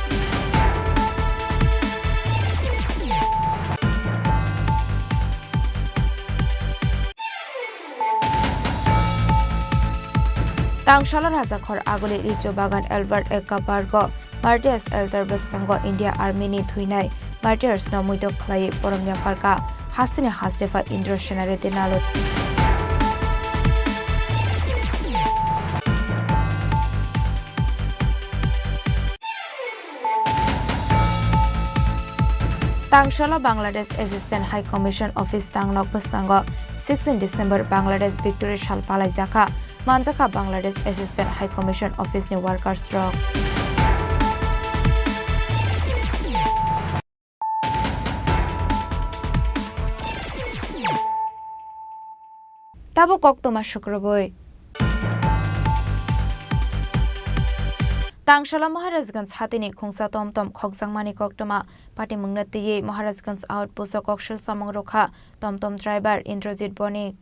Tangsalo Rajakhor Aguli Richo Bagan Albert Ekka Park o Martyrs Altar bwskango India Army ni thwinai martyrs no muitok khlaiwi porom yapharkha hasteni haste pha Indra Sena Reddy Nalo. Tangsalo Bangladesh Assistant High Commission Office tangnok bwskango sixteen December Bangladesh Victory Sal palaijakha. Manjakha Bangladesh Assistant High Commission Office ni workers rok. Tabuk koktwma sukrubui. Tangsalo Maharajganj hatini khungsa tomtom khokjakmani koktwma. Patimungno twiwi Maharajganj outpost o koksil samung rwkha tomtom driver Indrajit Bonik.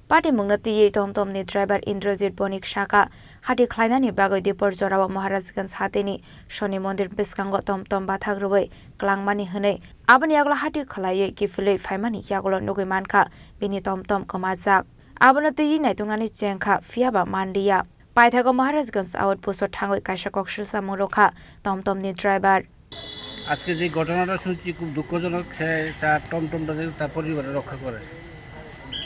Patimungno twiwi tomtomni driver Indrajit Bonik sakha, hati khlainani bagwi dipor jorao Maharajganj hatini Shoni mondir bwskango tomtom bathak rwui klangmani hwnwi aboni yagulo hati khlaiwi kiphilwi phaimani yagulo nugwi mankha bini tomtom kwmajak. Abono twiwi naituknani chengkha, phiyaba manliya. Paithago Maharajganj outpost o thangwi kaisa koksil samung rwkha tomtomni driver. আজকে যে ঘটনাটা শুনছি, খুব দুঃখজনক। সে তার টমটমটা দিয়ে তার পরিবারটা রক্ষা করে।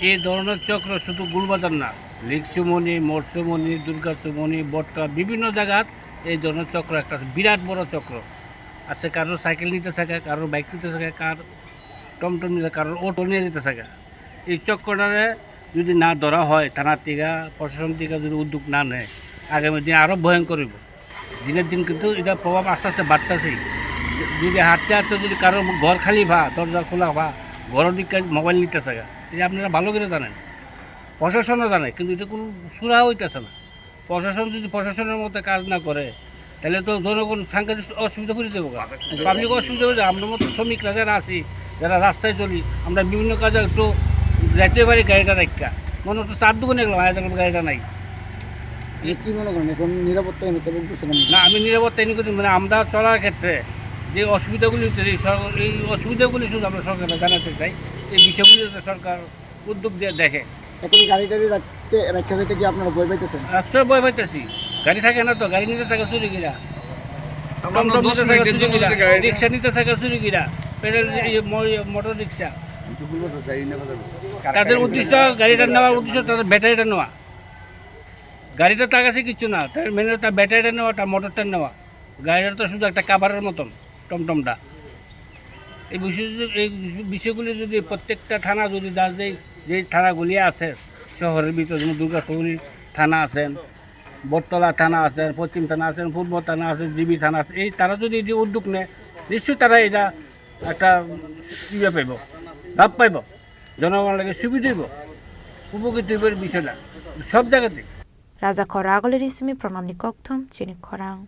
এই ধরনের চক্র শুধু গুলবাজার না, লিকসুমনি, মরসুমনি, দুর্গাসুমনি, বটতলা, বিভিন্ন জায়গাত এই ধরনের চক্র একটা বিরাট বড় চক্র আছে। কারোর সাইকেল নিতে থাকে, কারোর বাইক নিতে থাকে, কার টমটম নিতে, কারোর অটো নিয়ে যেতে থাকে। এই চক্রটারে যদি না ধরা হয় থানা থেকে, প্রশাসন থেকে যদি উদ্যোগ না নেয়, আগামী দিন আরও ভয়ঙ্কর হইব। দিনের দিন কিন্তু এটা প্রভাব আস্তে আস্তে বাড়তেছেই। যদি হাঁটতে হাঁটতে যদি কারো ঘর খালি পা, দরজা খোলা পা, ঘরর দিকে মোবাইল নিতেছে গা, এটা আপনারা ভালো করে জানেন, প্রশাসনও জানে, কিন্তু এটা কোনো সুরাহা হইতেছে না। প্রশাসন যদি প্রশাসনের মতো কাজ না করে, তাহলে তো জনগণ সাংঘাতিক অসুবিধা পড়ে যাবো গা। পাবলিক অসুবিধা হয়ে যাবে। আমরা মতো শ্রমিকরা যারা আছি, যারা রাস্তায় চলি, আমরা বিভিন্ন কাজে একটু যাইতে পারি গাড়িটা রাখা। মনে হতো চার দোকানে গেলাম, আজ দেখলাম গাড়িটা নাই। আপনি কি মনে করেন, এখন নিরাপত্তাহীনতা ভুগতেছেন আপনি? না, আমি নিরাপত্তাহীন করি, মানে, আমরা চলার ক্ষেত্রে যে অসুবিধাগুলি হচ্ছে, এই সর-, এই অসুবিধাগুলি শুধু আমরা সরকারকে জানাতে চাই। এই বিষয়গুলি যাতে সরকার উদ্যোগ দিয়ে দেখে। এখন গাড়ি টাড়ি রাখতে, রাখতে যেতে কি আপনারা ভয় পাইতেছেন? একশো ভয় পাইতেছি। গাড়ি থাকে না তো, গাড়ি নিতে থাকে চুরি গিরা। সামান্য টমটম দশ নিতে থাকে মিনিটের চুরি জন্য গিরা, যদি গাড়ি রিক্সা নিতে থাকে চুরি গিরা, প্যাডেল, ইয়ে, ম-, ইয়ে, মোটর রিক্সা। আমি তো বলবো তো, যাই না, বাজার। তাদের উদ্দেশ্য, গাড়িটা নেওয়ার উদ্দেশ্য তাদের ব্যাটারিটা নেওয়া। গাড়িটা তার কাছে কিচ্ছু না, তার মেন তার ব্যাটারিটা নেওয়া, তার মোটরটা নেওয়া। গাড়িটা তো শুধু একটা কাভারের মতন, টমটমটা। এই বিষয়, এই বিষয়গুলি যদি প্রত্যেকটা থানা যদি যা যেই, যেই থানাগুলি আছে শহরের ভিতরে, যেমন দুর্গাসুমনি থানা আছেন, বটতলা থানা আছেন, পশ্চিম থানা আছেন, পূর্ব থানা আছে, জিবি থানা আছে, এই তারা যদি এই যে উদ্যোগ নেয়, নিশ্চয়ই তারা এটা একটা ইয়ে পাইব, লাভ পাইব, জনগণের লাগে সুবিধা হইব, উপকৃত হইব এই বিষয়টা সব জায়গাতে। Raja Khoragoli Risimi Pranamni Kokthum Chini Khorang.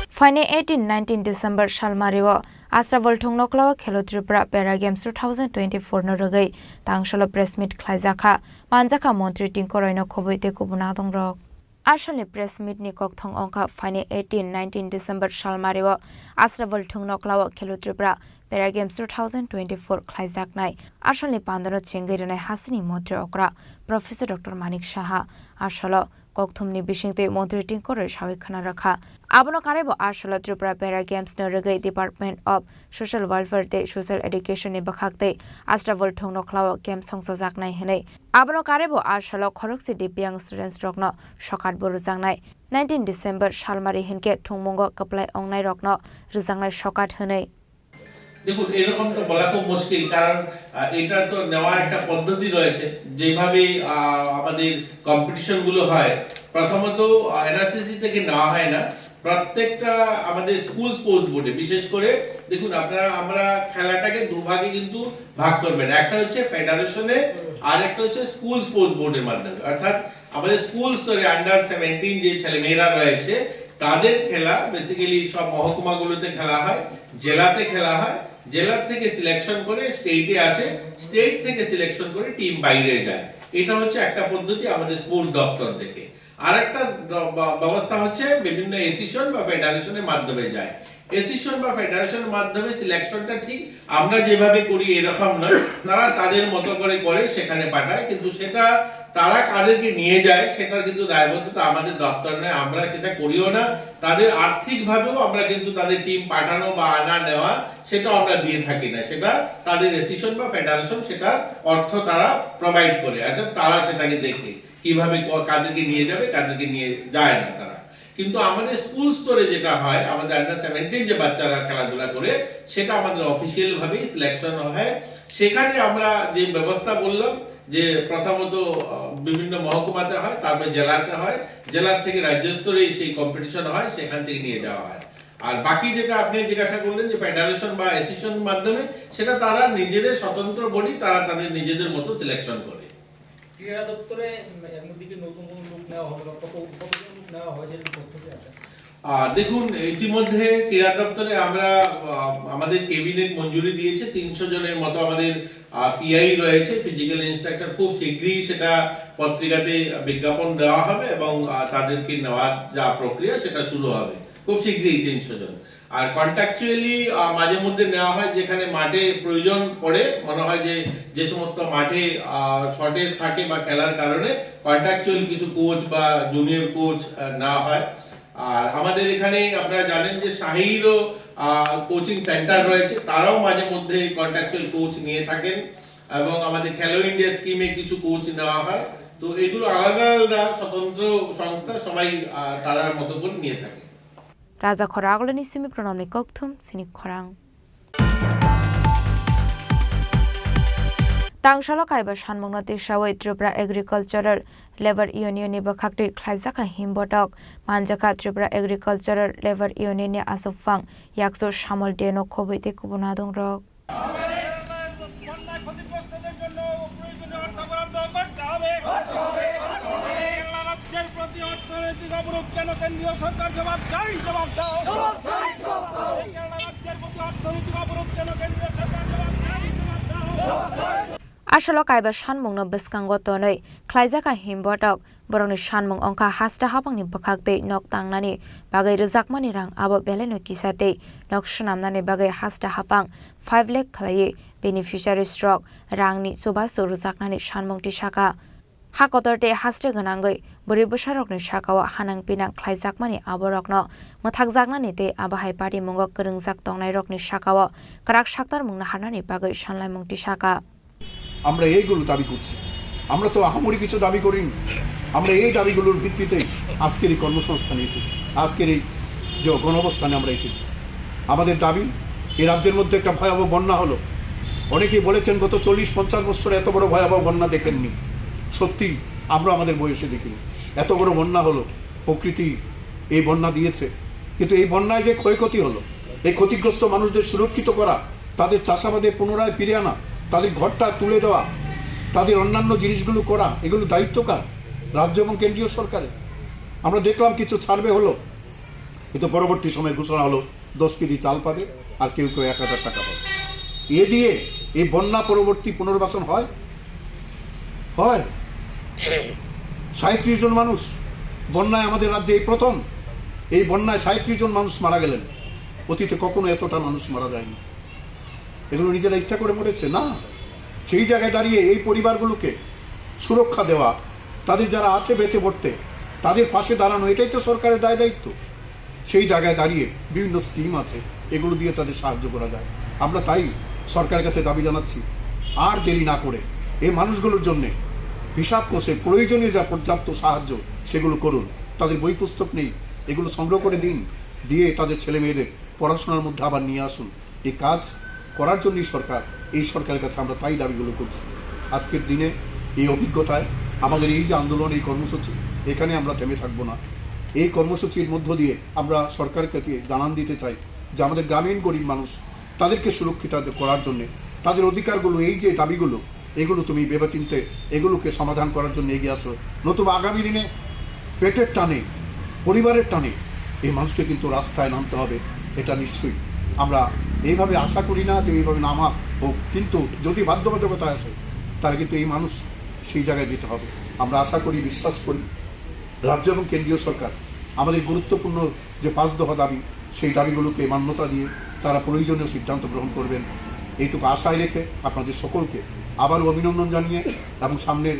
Phainai eighteen nineteen December salmario Asrabol Thung Noklao Khelo Tripura Para Games two thousand twenty-four no rwgwi tangsalo press meet khlaijakha, manjakha Montri Tingkoroino khobwi tei kubun adongrok. Asalni press meet ni kokthong wngkha phainai eighteen nineteen December salmario Asrabol Thung Noklao Khelo Tripura Para Games two thousand twenty-four khlaijaknai. Asalni pandano chengwi rwnai hasteni Montri okra Professor Doctor Manik Saha. Asalo kokthumni bisingtwi Montri Tingkoroi sawi khna rwkha. Abono karaibo asalo Tripura Para Games no rwgwi Department of Social Welfare tei Social Education ni bwkhaktwi Asrabol Thung Noklao camp songchajaknai hwnwi. Abono karaibo asalo khorokse Divyang students rokno sokat bo rwjaknai. Nineteen December salmari hinkhe thwngmungo kwplai ongnairokno rwjaknai sokat hwnwi. দেখুন, এরকম তো বলা খুব মুশকিল, কারণ, আহ, এটা তো নেওয়ার একটা পদ্ধতি রয়েছে। যেভাবে, আহ, আমাদের কম্পিটিশনগুলো হয়, প্রথমত, আহ, এনআরসিসি থেকে নেওয়া হয় না। প্রত্যেকটা আমাদের স্কুল স্পোর্টস বোর্ডে, বিশেষ করে দেখুন, আপনারা, আমরা খেলাটাকে দুভাগে কিন্তু ভাগ করবেন, একটা হচ্ছে ফেডারেশনে, আর একটা হচ্ছে স্কুল স্পোর্টস বোর্ডের মাধ্যমে। অর্থাৎ আমাদের স্কুল স্তরে আন্ডার সেভেন্টিন যে ছেলেমেয়েরা রয়েছে, তাদের খেলা বেসিক্যালি সব মহকুমাগুলোতে খেলা হয়, জেলাতে খেলা হয়, জেলার থেকে সিলেকশন করে স্টেটে আসে, স্টেট থেকে সিলেকশন করে টিম বাইরে যায়। এটা হচ্ছে একটা পদ্ধতি আমাদের স্পোর্টস দপ্তর থেকে। আর একটা দ- ব- ব্যবস্থা হচ্ছে বিভিন্ন অ্যাসোসিয়েশন বা ফেডারেশনের মাধ্যমে যায়। অ্যাসোসিয়েশন বা ফেডারেশনের মাধ্যমে সিলেকশনটা ঠিক আমরা যেভাবে করি এরকম নয়, তারা তাদের মতো করে করে সেখানে পাঠায়, কিন্তু সেটা তারা কাদেরকে নিয়ে যায় সেটার কিন্তু দায়বদ্ধতা আমাদের দপ্তর নয়, আমরা সেটা করিও না। তাদের আর্থিকভাবেও আমরা কিন্তু তাদের টিম পাঠানো বা আনা নেওয়া সেটাও আমরা দিয়ে থাকি না, সেটা তাদের অ্যাসোসিয়েশন বা ফেডারেশন সেটার অর্থ তারা প্রোভাইড করে, অর্থাৎ তারা সেটাকে দেখে কিভাবে ক- কাদেরকে নিয়ে যাবে, কাদেরকে নিয়ে যায় না তারা। কিন্তু আমাদের স্কুল স্তরে যেটা হয়, আমাদের আন্ডার সেভেন্টিন যে বাচ্চারা খেলাধুলা করে, সেটা আমাদের অফিসিয়াল ভাবেই সিলেকশন হয়। সেখানে আমরা যে ব্যবস্থা বললাম, যে প্রথমত আহ, বিভিন্ন মহকুমাতে হয়, তারপরে জেলাতে হয়, জেলার থেকে রাজ্য স্তরে সেই কম্পিটিশন হয়, সেখান থেকে নিয়ে যাওয়া হয়। আর বাকি যেটা আপনি জিজ্ঞাসা করলেন যে ফেডারেশন বা অ্যাসোসিয়েশনের মাধ্যমে, সেটা তারা নিজেদের স্বতন্ত্র বডি, তারা তাদের নিজেদের মতো সিলেকশন করে। ক্রীড়া দপ্তরে উম, এর মধ্যে কি নতুন কোনো লোক নেওয়া হবে বা কত কতজন লোক নেওয়া হয়েছে, এরকম তথ্য কি আছে? আহ, দেখুন, ইতিমধ্যে ক্রীড়া দপ্তরে আমরা আহ, আমাদের ক্যাবিনেট মঞ্জুরি দিয়েছে, তিনশো জনের মতো আমাদের পিআই রয়েছে, ফিজিক্যাল ইন্সট্রাক্টর। খুব শীঘ্রই সেটা পত্রিকাতে বিজ্ঞাপন দেওয়া হবে এবং আহ, তাদেরকে নেওয়ার যা প্রক্রিয়া সেটা শুরু হবে খুব শীঘ্রই, তিনশো জন। আর কন্ট্রাকচুয়ালি মাঝে মধ্যে নেওয়া হয়, যেখানে মাঠে প্রয়োজন পড়ে, মনে হয় যে যে সমস্ত মাঠে শর্টেজ থাকে বা খেলার কারণে কন্ট্রাকচুয়াল কিছু কোচ বা জুনিয়র কোচ নেওয়া হয়। আর আমাদের এখানে আপনারা জানেন যে শাহিরও কোচিং সেন্টার রয়েছে, তারাও মাঝে মধ্যে কন্ট্রাকচুয়াল কোচ নিয়ে থাকেন এবং আমাদের খেলো ইন্ডিয়া স্কিমে কিছু কোচ নেওয়া হয়। তো এগুলো আলাদা আলাদা স্বতন্ত্র সংস্থা, সবাই আহ, তারার মতো করে নিয়ে থাকে। Raja khorang agulini simi pronomni kokthum sini khorang. Tangsalo kaiba sanmungno tisawi Tripura Agricultural Labour Union ni bwkhaktwi khlaijak kha himbotok. Manjakha Tripura Agricultural Labour Union ni aswkphang yakchu Samol Deno khobwi tei kubun adongrok. বন্যায় ক্ষতিগ্রস্তদের জন্য প্রয়োজনীয় অর্থ বরাদ্দ করতে হবে। কেরালা রাজ্যের প্রতি অর্থনৈতিক অবরোধ কেন কেন্দ্রীয় সরকার জবাব চাই, জবাব দাও। এই কেরালা রাজ্যের প্রতি অর্থনৈতিক অবরোধ কেন কেন্দ্রীয় সরকার জবাব চাই, জবাব দাও। Asalo kaiba sanmungno bwskango tonwi khlaijak kha himbotok. Borokni sanmung wngkha haste hapangni bwkhak tei nok tangnani bagwi rwjakmani rang abo belaino kisa tei nok swnamnani bagwi haste hapang five lakh khlaiwi beneficiaries rok rangni chubachu rwjaknani sanmung tisakha. Ha kotor tei haste gwnangwi bwrwi bwsarokni sakao hanang pinang khlaijakmani aborokno mwthakjaknani tei abo hai patimungo kwrwngjak tongnairokni sakao kwrak saktarmung naharnani bagwi sanlaimung tisakha. আমরা এইগুলো দাবি করছি। আমরা তো আহামরি কিছু দাবি করিনি। আমরা এই দাবিগুলোর ভিত্তিতেই আজকের এই কর্মসংস্থানে এসেছি, আজকের এই যে গণঅবস্থানে আমরা এসেছি। আমাদের দাবি, এই রাজ্যের মধ্যে একটা ভয়াবহ বন্যা হলো। অনেকেই বলেছেন, গত চল্লিশ পঞ্চাশ বছরে এত বড় ভয়াবহ বন্যা দেখেননি। সত্যি, আমরা আমাদের বয়সে দেখিনি। এত বড় বন্যা হলো, প্রকৃতি এই বন্যা দিয়েছে, কিন্তু এই বন্যায় যে ক্ষয়ক্ষতি হলো, এই ক্ষতিগ্রস্ত মানুষদের সুরক্ষিত করা, তাদের চাষাবাদে পুনরায় ফিরে আনা, তাদের ঘরটা তুলে দেওয়া, তাদের অন্যান্য জিনিসগুলো করা, এগুলো দায়িত্ব কার? রাজ্য এবং কেন্দ্রীয় সরকারের। আমরা দেখলাম কিছু সার্ভে হলো, কিন্তু পরবর্তী সময় ঘোষণা হলো দশ কেজি চাল পাবে আর কেউ কেউ এক হাজার টাকা পাবে। এ দিয়ে এই বন্যা পরবর্তী পুনর্বাসন হয়? হয়। সাঁইত্রিশ জন মানুষ বন্যায় আমাদের রাজ্যে এই প্রথম, এই বন্যায় সাঁইত্রিশ জন মানুষ মারা গেলেন। অতীতে কখনো এতটা মানুষ মারা যায়নি। এগুলো নিজেরা ইচ্ছা করে মরেছে না। সেই জায়গায় দাঁড়িয়ে এই পরিবারগুলোকে সুরক্ষা দেওয়া, তাদের যারা আছে বেঁচে পড়তে, তাদের পাশে দাঁড়ানো, এটাই তো সরকারের দায় দায়িত্ব। সেই জায়গায় দাঁড়িয়ে বিভিন্ন স্কিম আছে, এগুলো দিয়ে তাদের সাহায্য করা যায়। আমরা তাই সরকারের কাছে দাবি জানাচ্ছি, আর দেরি না করে এই মানুষগুলোর জন্যে হিসাব কষে প্রয়োজনীয় যা পর্যাপ্ত সাহায্য, সেগুলো করুন। তাদের বই পুস্তক নেই, এগুলো সংগ্রহ করে দিন, দিয়ে তাদের ছেলে মেয়েদের পড়াশোনার মধ্যে আবার নিয়ে আসুন। এই কাজ করার জন্যই সরকার, এই সরকারের কাছে আমরা তাই দাবিগুলো করছি। আজকের দিনে এই অভিজ্ঞতায় আমাদের এই যে আন্দোলন, এই কর্মসূচি, এখানে আমরা থেমে থাকবো না। এই কর্মসূচির মধ্য দিয়ে আমরা সরকারের কাছে জানান দিতে চাই যে আমাদের গ্রামীণ গরিব মানুষ, তাদেরকে সুরক্ষিত করার জন্য, তাদের অধিকারগুলো, এই যে দাবিগুলো, এগুলো তুমি ভেবেচিন্তে এগুলোকে সমাধান করার জন্য এগিয়ে আসো। নতুবা আগামী দিনে পেটের টানে, পরিবারের টানে এই মানুষকে কিন্তু রাস্তায় নামতে হবে, এটা নিশ্চয়ই। আমরা এইভাবে আশা করি না যে এইভাবে নামা হোক, কিন্তু যদি বাধ্যবাধকতা আসে, তাহলে কিন্তু এই মানুষ সেই জায়গায় যেতে হবে। আমরা আশা করি, বিশ্বাস করি, রাজ্য এবং কেন্দ্রীয় সরকার আমাদের গুরুত্বপূর্ণ যে পাঁচ দফা দাবি, সেই দাবিগুলোকে মান্যতা দিয়ে তারা প্রয়োজনীয় সিদ্ধান্ত গ্রহণ করবেন, এইটুকু আশায় রেখে আপনাদের সকলকে আবারও অভিনন্দন জানিয়ে এবং সামনের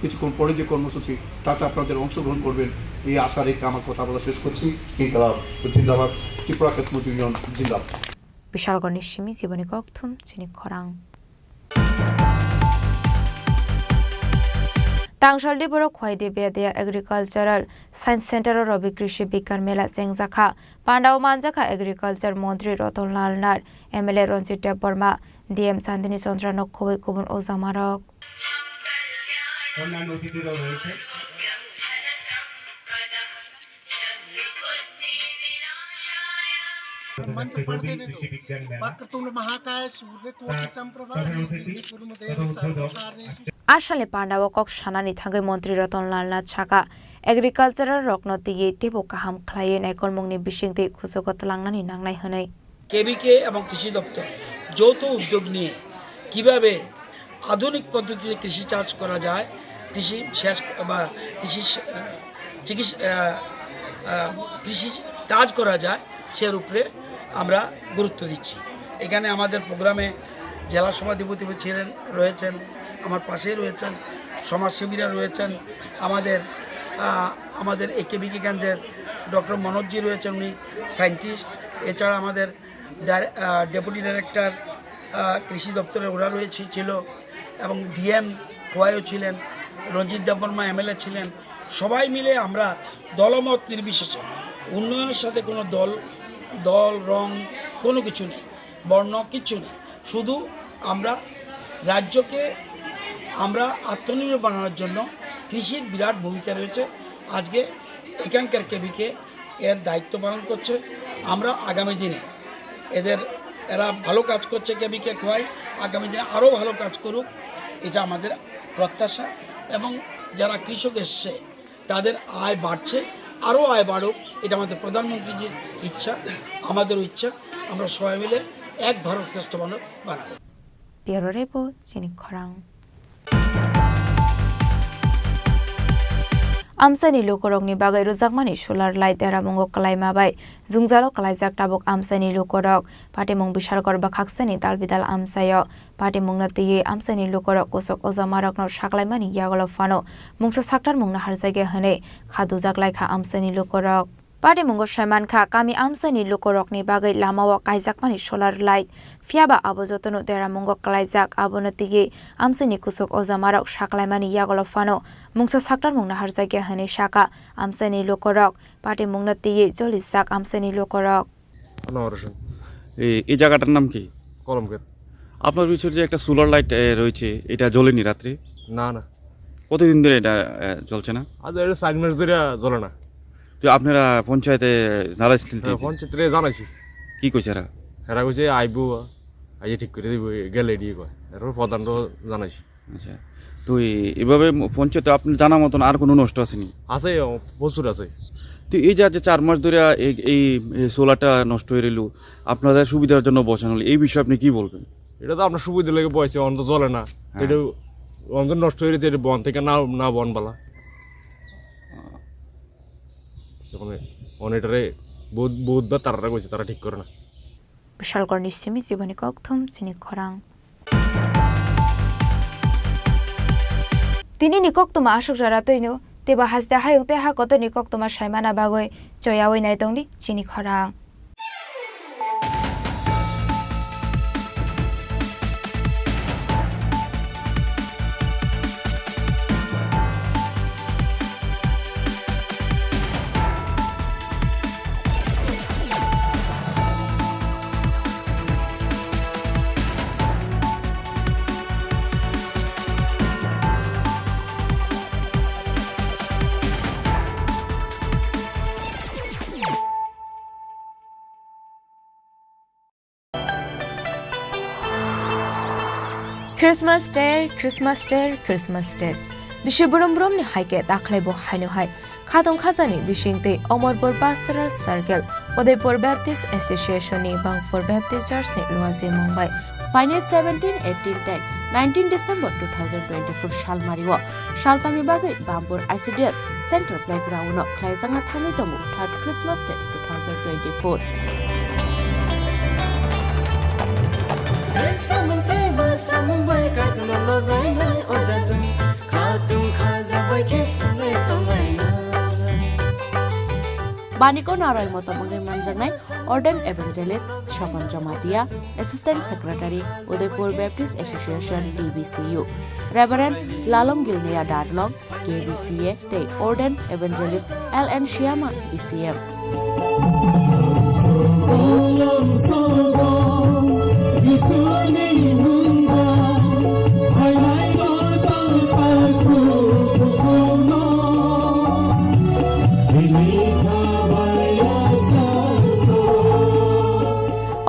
কিছুক্ষণ পরে যে কর্মসূচি, তাতে আপনাদের অংশগ্রহণ করবেন, এই আশা রেখে আমার কথা বলা শেষ করছি। ইনকলাব জিন্দাবাদ, ত্রিপুরা খেত মজুর ইউনিয়ন জিন্দাবাদ। Bishalgarhni simi Jiboni Kokthum chini khorang. Tangsaldi borok Khwaidi Bedia Agricultural Science Center o Rabi Krishi Bigyan Mela chengjakha. Pandao manjakha Agriculture Montri Ratan Lal Nath, M L A Ranjit Debbarma, D M Chandni Chandra nok khoboi kubun ojamarok. অন্যান্য অতিথিরাও রয়েছে। मंच पर बैठे तो। वक्रतुंड महाकाय सूर्य कोटि संप्रभा निर्विघ्नं कुरु मे देव सर्वकार्येषु। Asalni pandao kok sanani thangwi Montri Ratan Lal Nath saka, agricultural rokno twiwi teibo kaham khlaiwi naikolmungni bisingtwi kuchugo twlangnani nangnai hwnwi. KVK এবং কৃষি দপ্তর যৌথ উদ্যোগ নিয়ে কিভাবে আধুনিক পদ্ধতিতে কৃষি চাষ করা যায়, কৃষি সেচ বা কৃষি, আহ, চিকিৎসা, আহ, আহ, কৃষি কাজ করা যায়, সের উপরে আমরা গুরুত্ব দিচ্ছি। এখানে আমাদের প্রোগ্রামে জেলা সভাধিপতি ছিলেন, রয়েছেন, আমার পাশেই রয়েছেন, সমাজসেবীরা রয়েছেন, আমাদের, আহ, আমাদের এই কেভিকে কেন্দ্রের ডক্টর মনোজজি রয়েছেন, উনি সায়েন্টিস্ট। এছাড়া আমাদের ডাইরে-, আহ, ডেপুটি ডাইরেক্টর, আহ, কৃষি দপ্তরের ওরা রয়েছে, ছিল, এবং ডিএম খোয়াইও ছিলেন, রঞ্জিত দেববর্মা এমএলএ ছিলেন। সবাই মিলে আমরা দলমত নির্বিশেষে, উন্নয়নের সাথে কোনো দল, দল, রং, কোনো কিছু নেই, বর্ণ কিচ্ছু নেই। শুধু আমরা রাজ্যকে আমরা আত্মনির্ভর বানানোর জন্য কৃষির বিরাট ভূমিকা রয়েছে। আজকে এখানকার কেভিকে এর দায়িত্ব পালন করছে। আমরা আগামী দিনে এদের, এরা ভালো কাজ করছে কেভিকে খোয়াই, আগামী দিনে আরও ভালো কাজ করুক, এটা আমাদের প্রত্যাশা। এবং যারা কৃষক এসছে, তাদের আয় বাড়ছে, আরও আয় বাড়ুক, এটা আমাদের প্রধানমন্ত্রীজির ইচ্ছা, আমাদেরও ইচ্ছা। আমরা সবাই মিলে এক ভারত শ্রেষ্ঠ ভারত বানাবো। Piaro Rebo, chini khorang. Amchaini lukurokni bagwi rwjakmani solar light deramungo kwlaima bai jwngjalo kwlaijak tabuk amchaini lukurok. Patimung Bishalgarh bwkhaksani dalbidal amchaio patimungno twiwi amchaini lukurok kusuk ojamarokno saklaimani yagulo phano mungsa saktarmungno harjakya hwnwi kha dujak laikha amchaini lukurok. Patimungo saimankha, kami amchaini lukurokni bagwi lamao kaijakmani solar light, phiyaba abo jotono deramungo kwlaijak, abono twiwi amchaini kusuk ojamarok saklaimani yagulo phano mungsa saktarmungno harjakya hwnwi sakha amchaini lukurok. Patimungno twiwi jolijak amchaini lukurok. অনবরত। এই, এই জায়গাটার নাম কি? কলমক্ষেত। আপনার পিছনে যে একটা সোলার লাইট, এ, রয়েছে, এটা জ্বলেনি রাত্রে? না, না। কতদিন ধরে এটা, এ, জ্বলছে না? আজ এটা চার মাস ধরে জ্বলে না। তো আপনারা পঞ্চায়েতে জানাইছিলেন হ্যাঁ, যে? পঞ্চায়েতে জানাইছি। কি কইছে এরা? এরা কইছে আইবো, আইয়ে ঠিক করে দিবো, গেলে এটি কয়। এরপর প্রধানরও জানাইছি। আচ্ছা, তো এই, এভাবে ম-, পঞ্চায়েতে আপনার জানা মতন আর কোনো নষ্ট আসেনি? আছে, অ, প্রচুর আছে। তো এই যে আজ চার মাস ধরে এই, এই, এই সোলারটা নষ্ট হয়ে রইল, আপনাদের সুবিধার জন্য বসানো হলো, এই বিষয়ে আপনি কি বলবেন? এটা তো আপনার সুবিধা লেগে বসে, অন্ত জ্বলে না। হ্যাঁ। এটা অন্ত নষ্ট হয়ে রয়েছে, এটা বন থেকে না, না বন বালা। যখন অনেটারে বহুত, বহুতবার তারা কইছে, তারা ঠিক করে না। Bishalgarhni simi Jiboni Kokthum chini khorang. Tini ni koktwma aswk jora twino, teibo haste hayung tei ha kotor ni koktwma saimana bagwi choyawi nai tongdi chini khorang. Christmas Day, Christmas Day, Christmas Day. Bisi brum brum ni hai khe dakhwlai bo haino hai Khatong khajani bisingtwi Omorpur Pastoral Circle, Udaipur Baptist Association ni Bangpur Baptist Church ni luajimung bai. Finest seventeen eighteen tei nineteen December two thousand twenty-four salmario saltamni bagwi Bangpur I C D S Central Playground no khlaijakna thangwi tongo third Christmas Day two thousand twenty-four. Samung tei ma samung bai kadulolo rainai o jadung. Khatung khajabai khe swngwi tonglaina. Baniko naroi motom wngwi manjaknai Ordained Evangelist Sokon Jamatia, Assistant Secretary, Udaipur Baptist Association, D B C U, Reverend Lalom Gilneya Darlong, K B C A, tei Ordained Evangelist L N Shyama, B C M.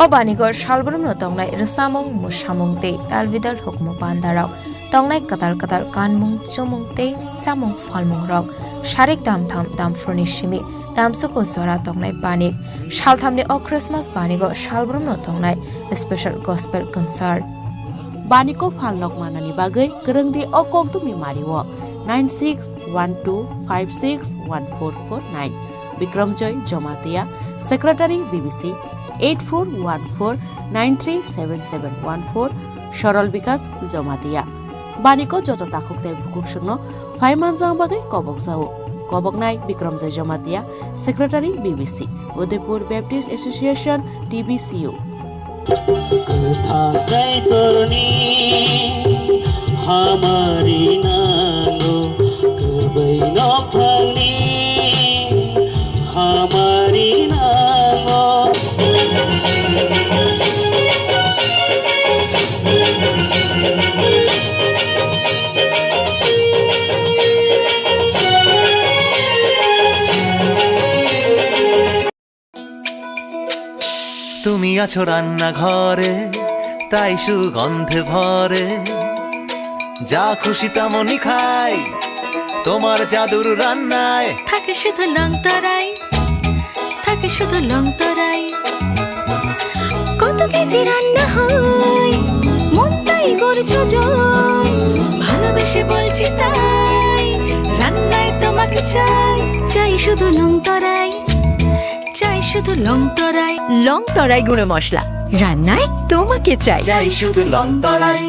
O baniko salbrumno tongnai rwchapmung, mwsamung tei talbidal hukumu pandarok. Tongnai kwtal kwtal kanmung, chumung tei chamung phalmungrok. Sarik damtham damphurni simi damsuku jora tongnai banik. Salthamni o Christmas banigo salbrumno tongnai special gospel concert. Baniko phalnok manani bagwi kwrwngdi o kokdumni mario nine six one two five six one four four nine. Bikramjoy Jamatia, Secretary B B C, eight four one four nine three seven seven one four, Sorol Bikas Jamatia. Baniko joto takhuk tei bukhuk swkno phai manjak bagwi kobok jao. Koboknai Bikramjoy Jamatia, Secretary B B C, Udaipur Baptist Association, D B C U. Kwthang Kaitorni hamari nango, kwbai nokphangni hamari nango. তুমি আছো রান্নাঘরে, তাই সুগন্ধে ভরে। যা খুশি তেমনই খাই, তোমার জাদুর রান্নায়। থাকে শুধু লং তরাই, থাকে শুধু লং তরাই। কত কেজি রান্না হয়, মনটাই করছো জয়। ভালোবেসে বলছি তাই, রান্নায় তোমাকে চাই, চাই শুধু লং তরাই। চাই শুধু লং তরাই। লং তরাই গুঁড়ো মশলা, রান্নায় তোমাকে চাই। চাই শুধু লং তরাই।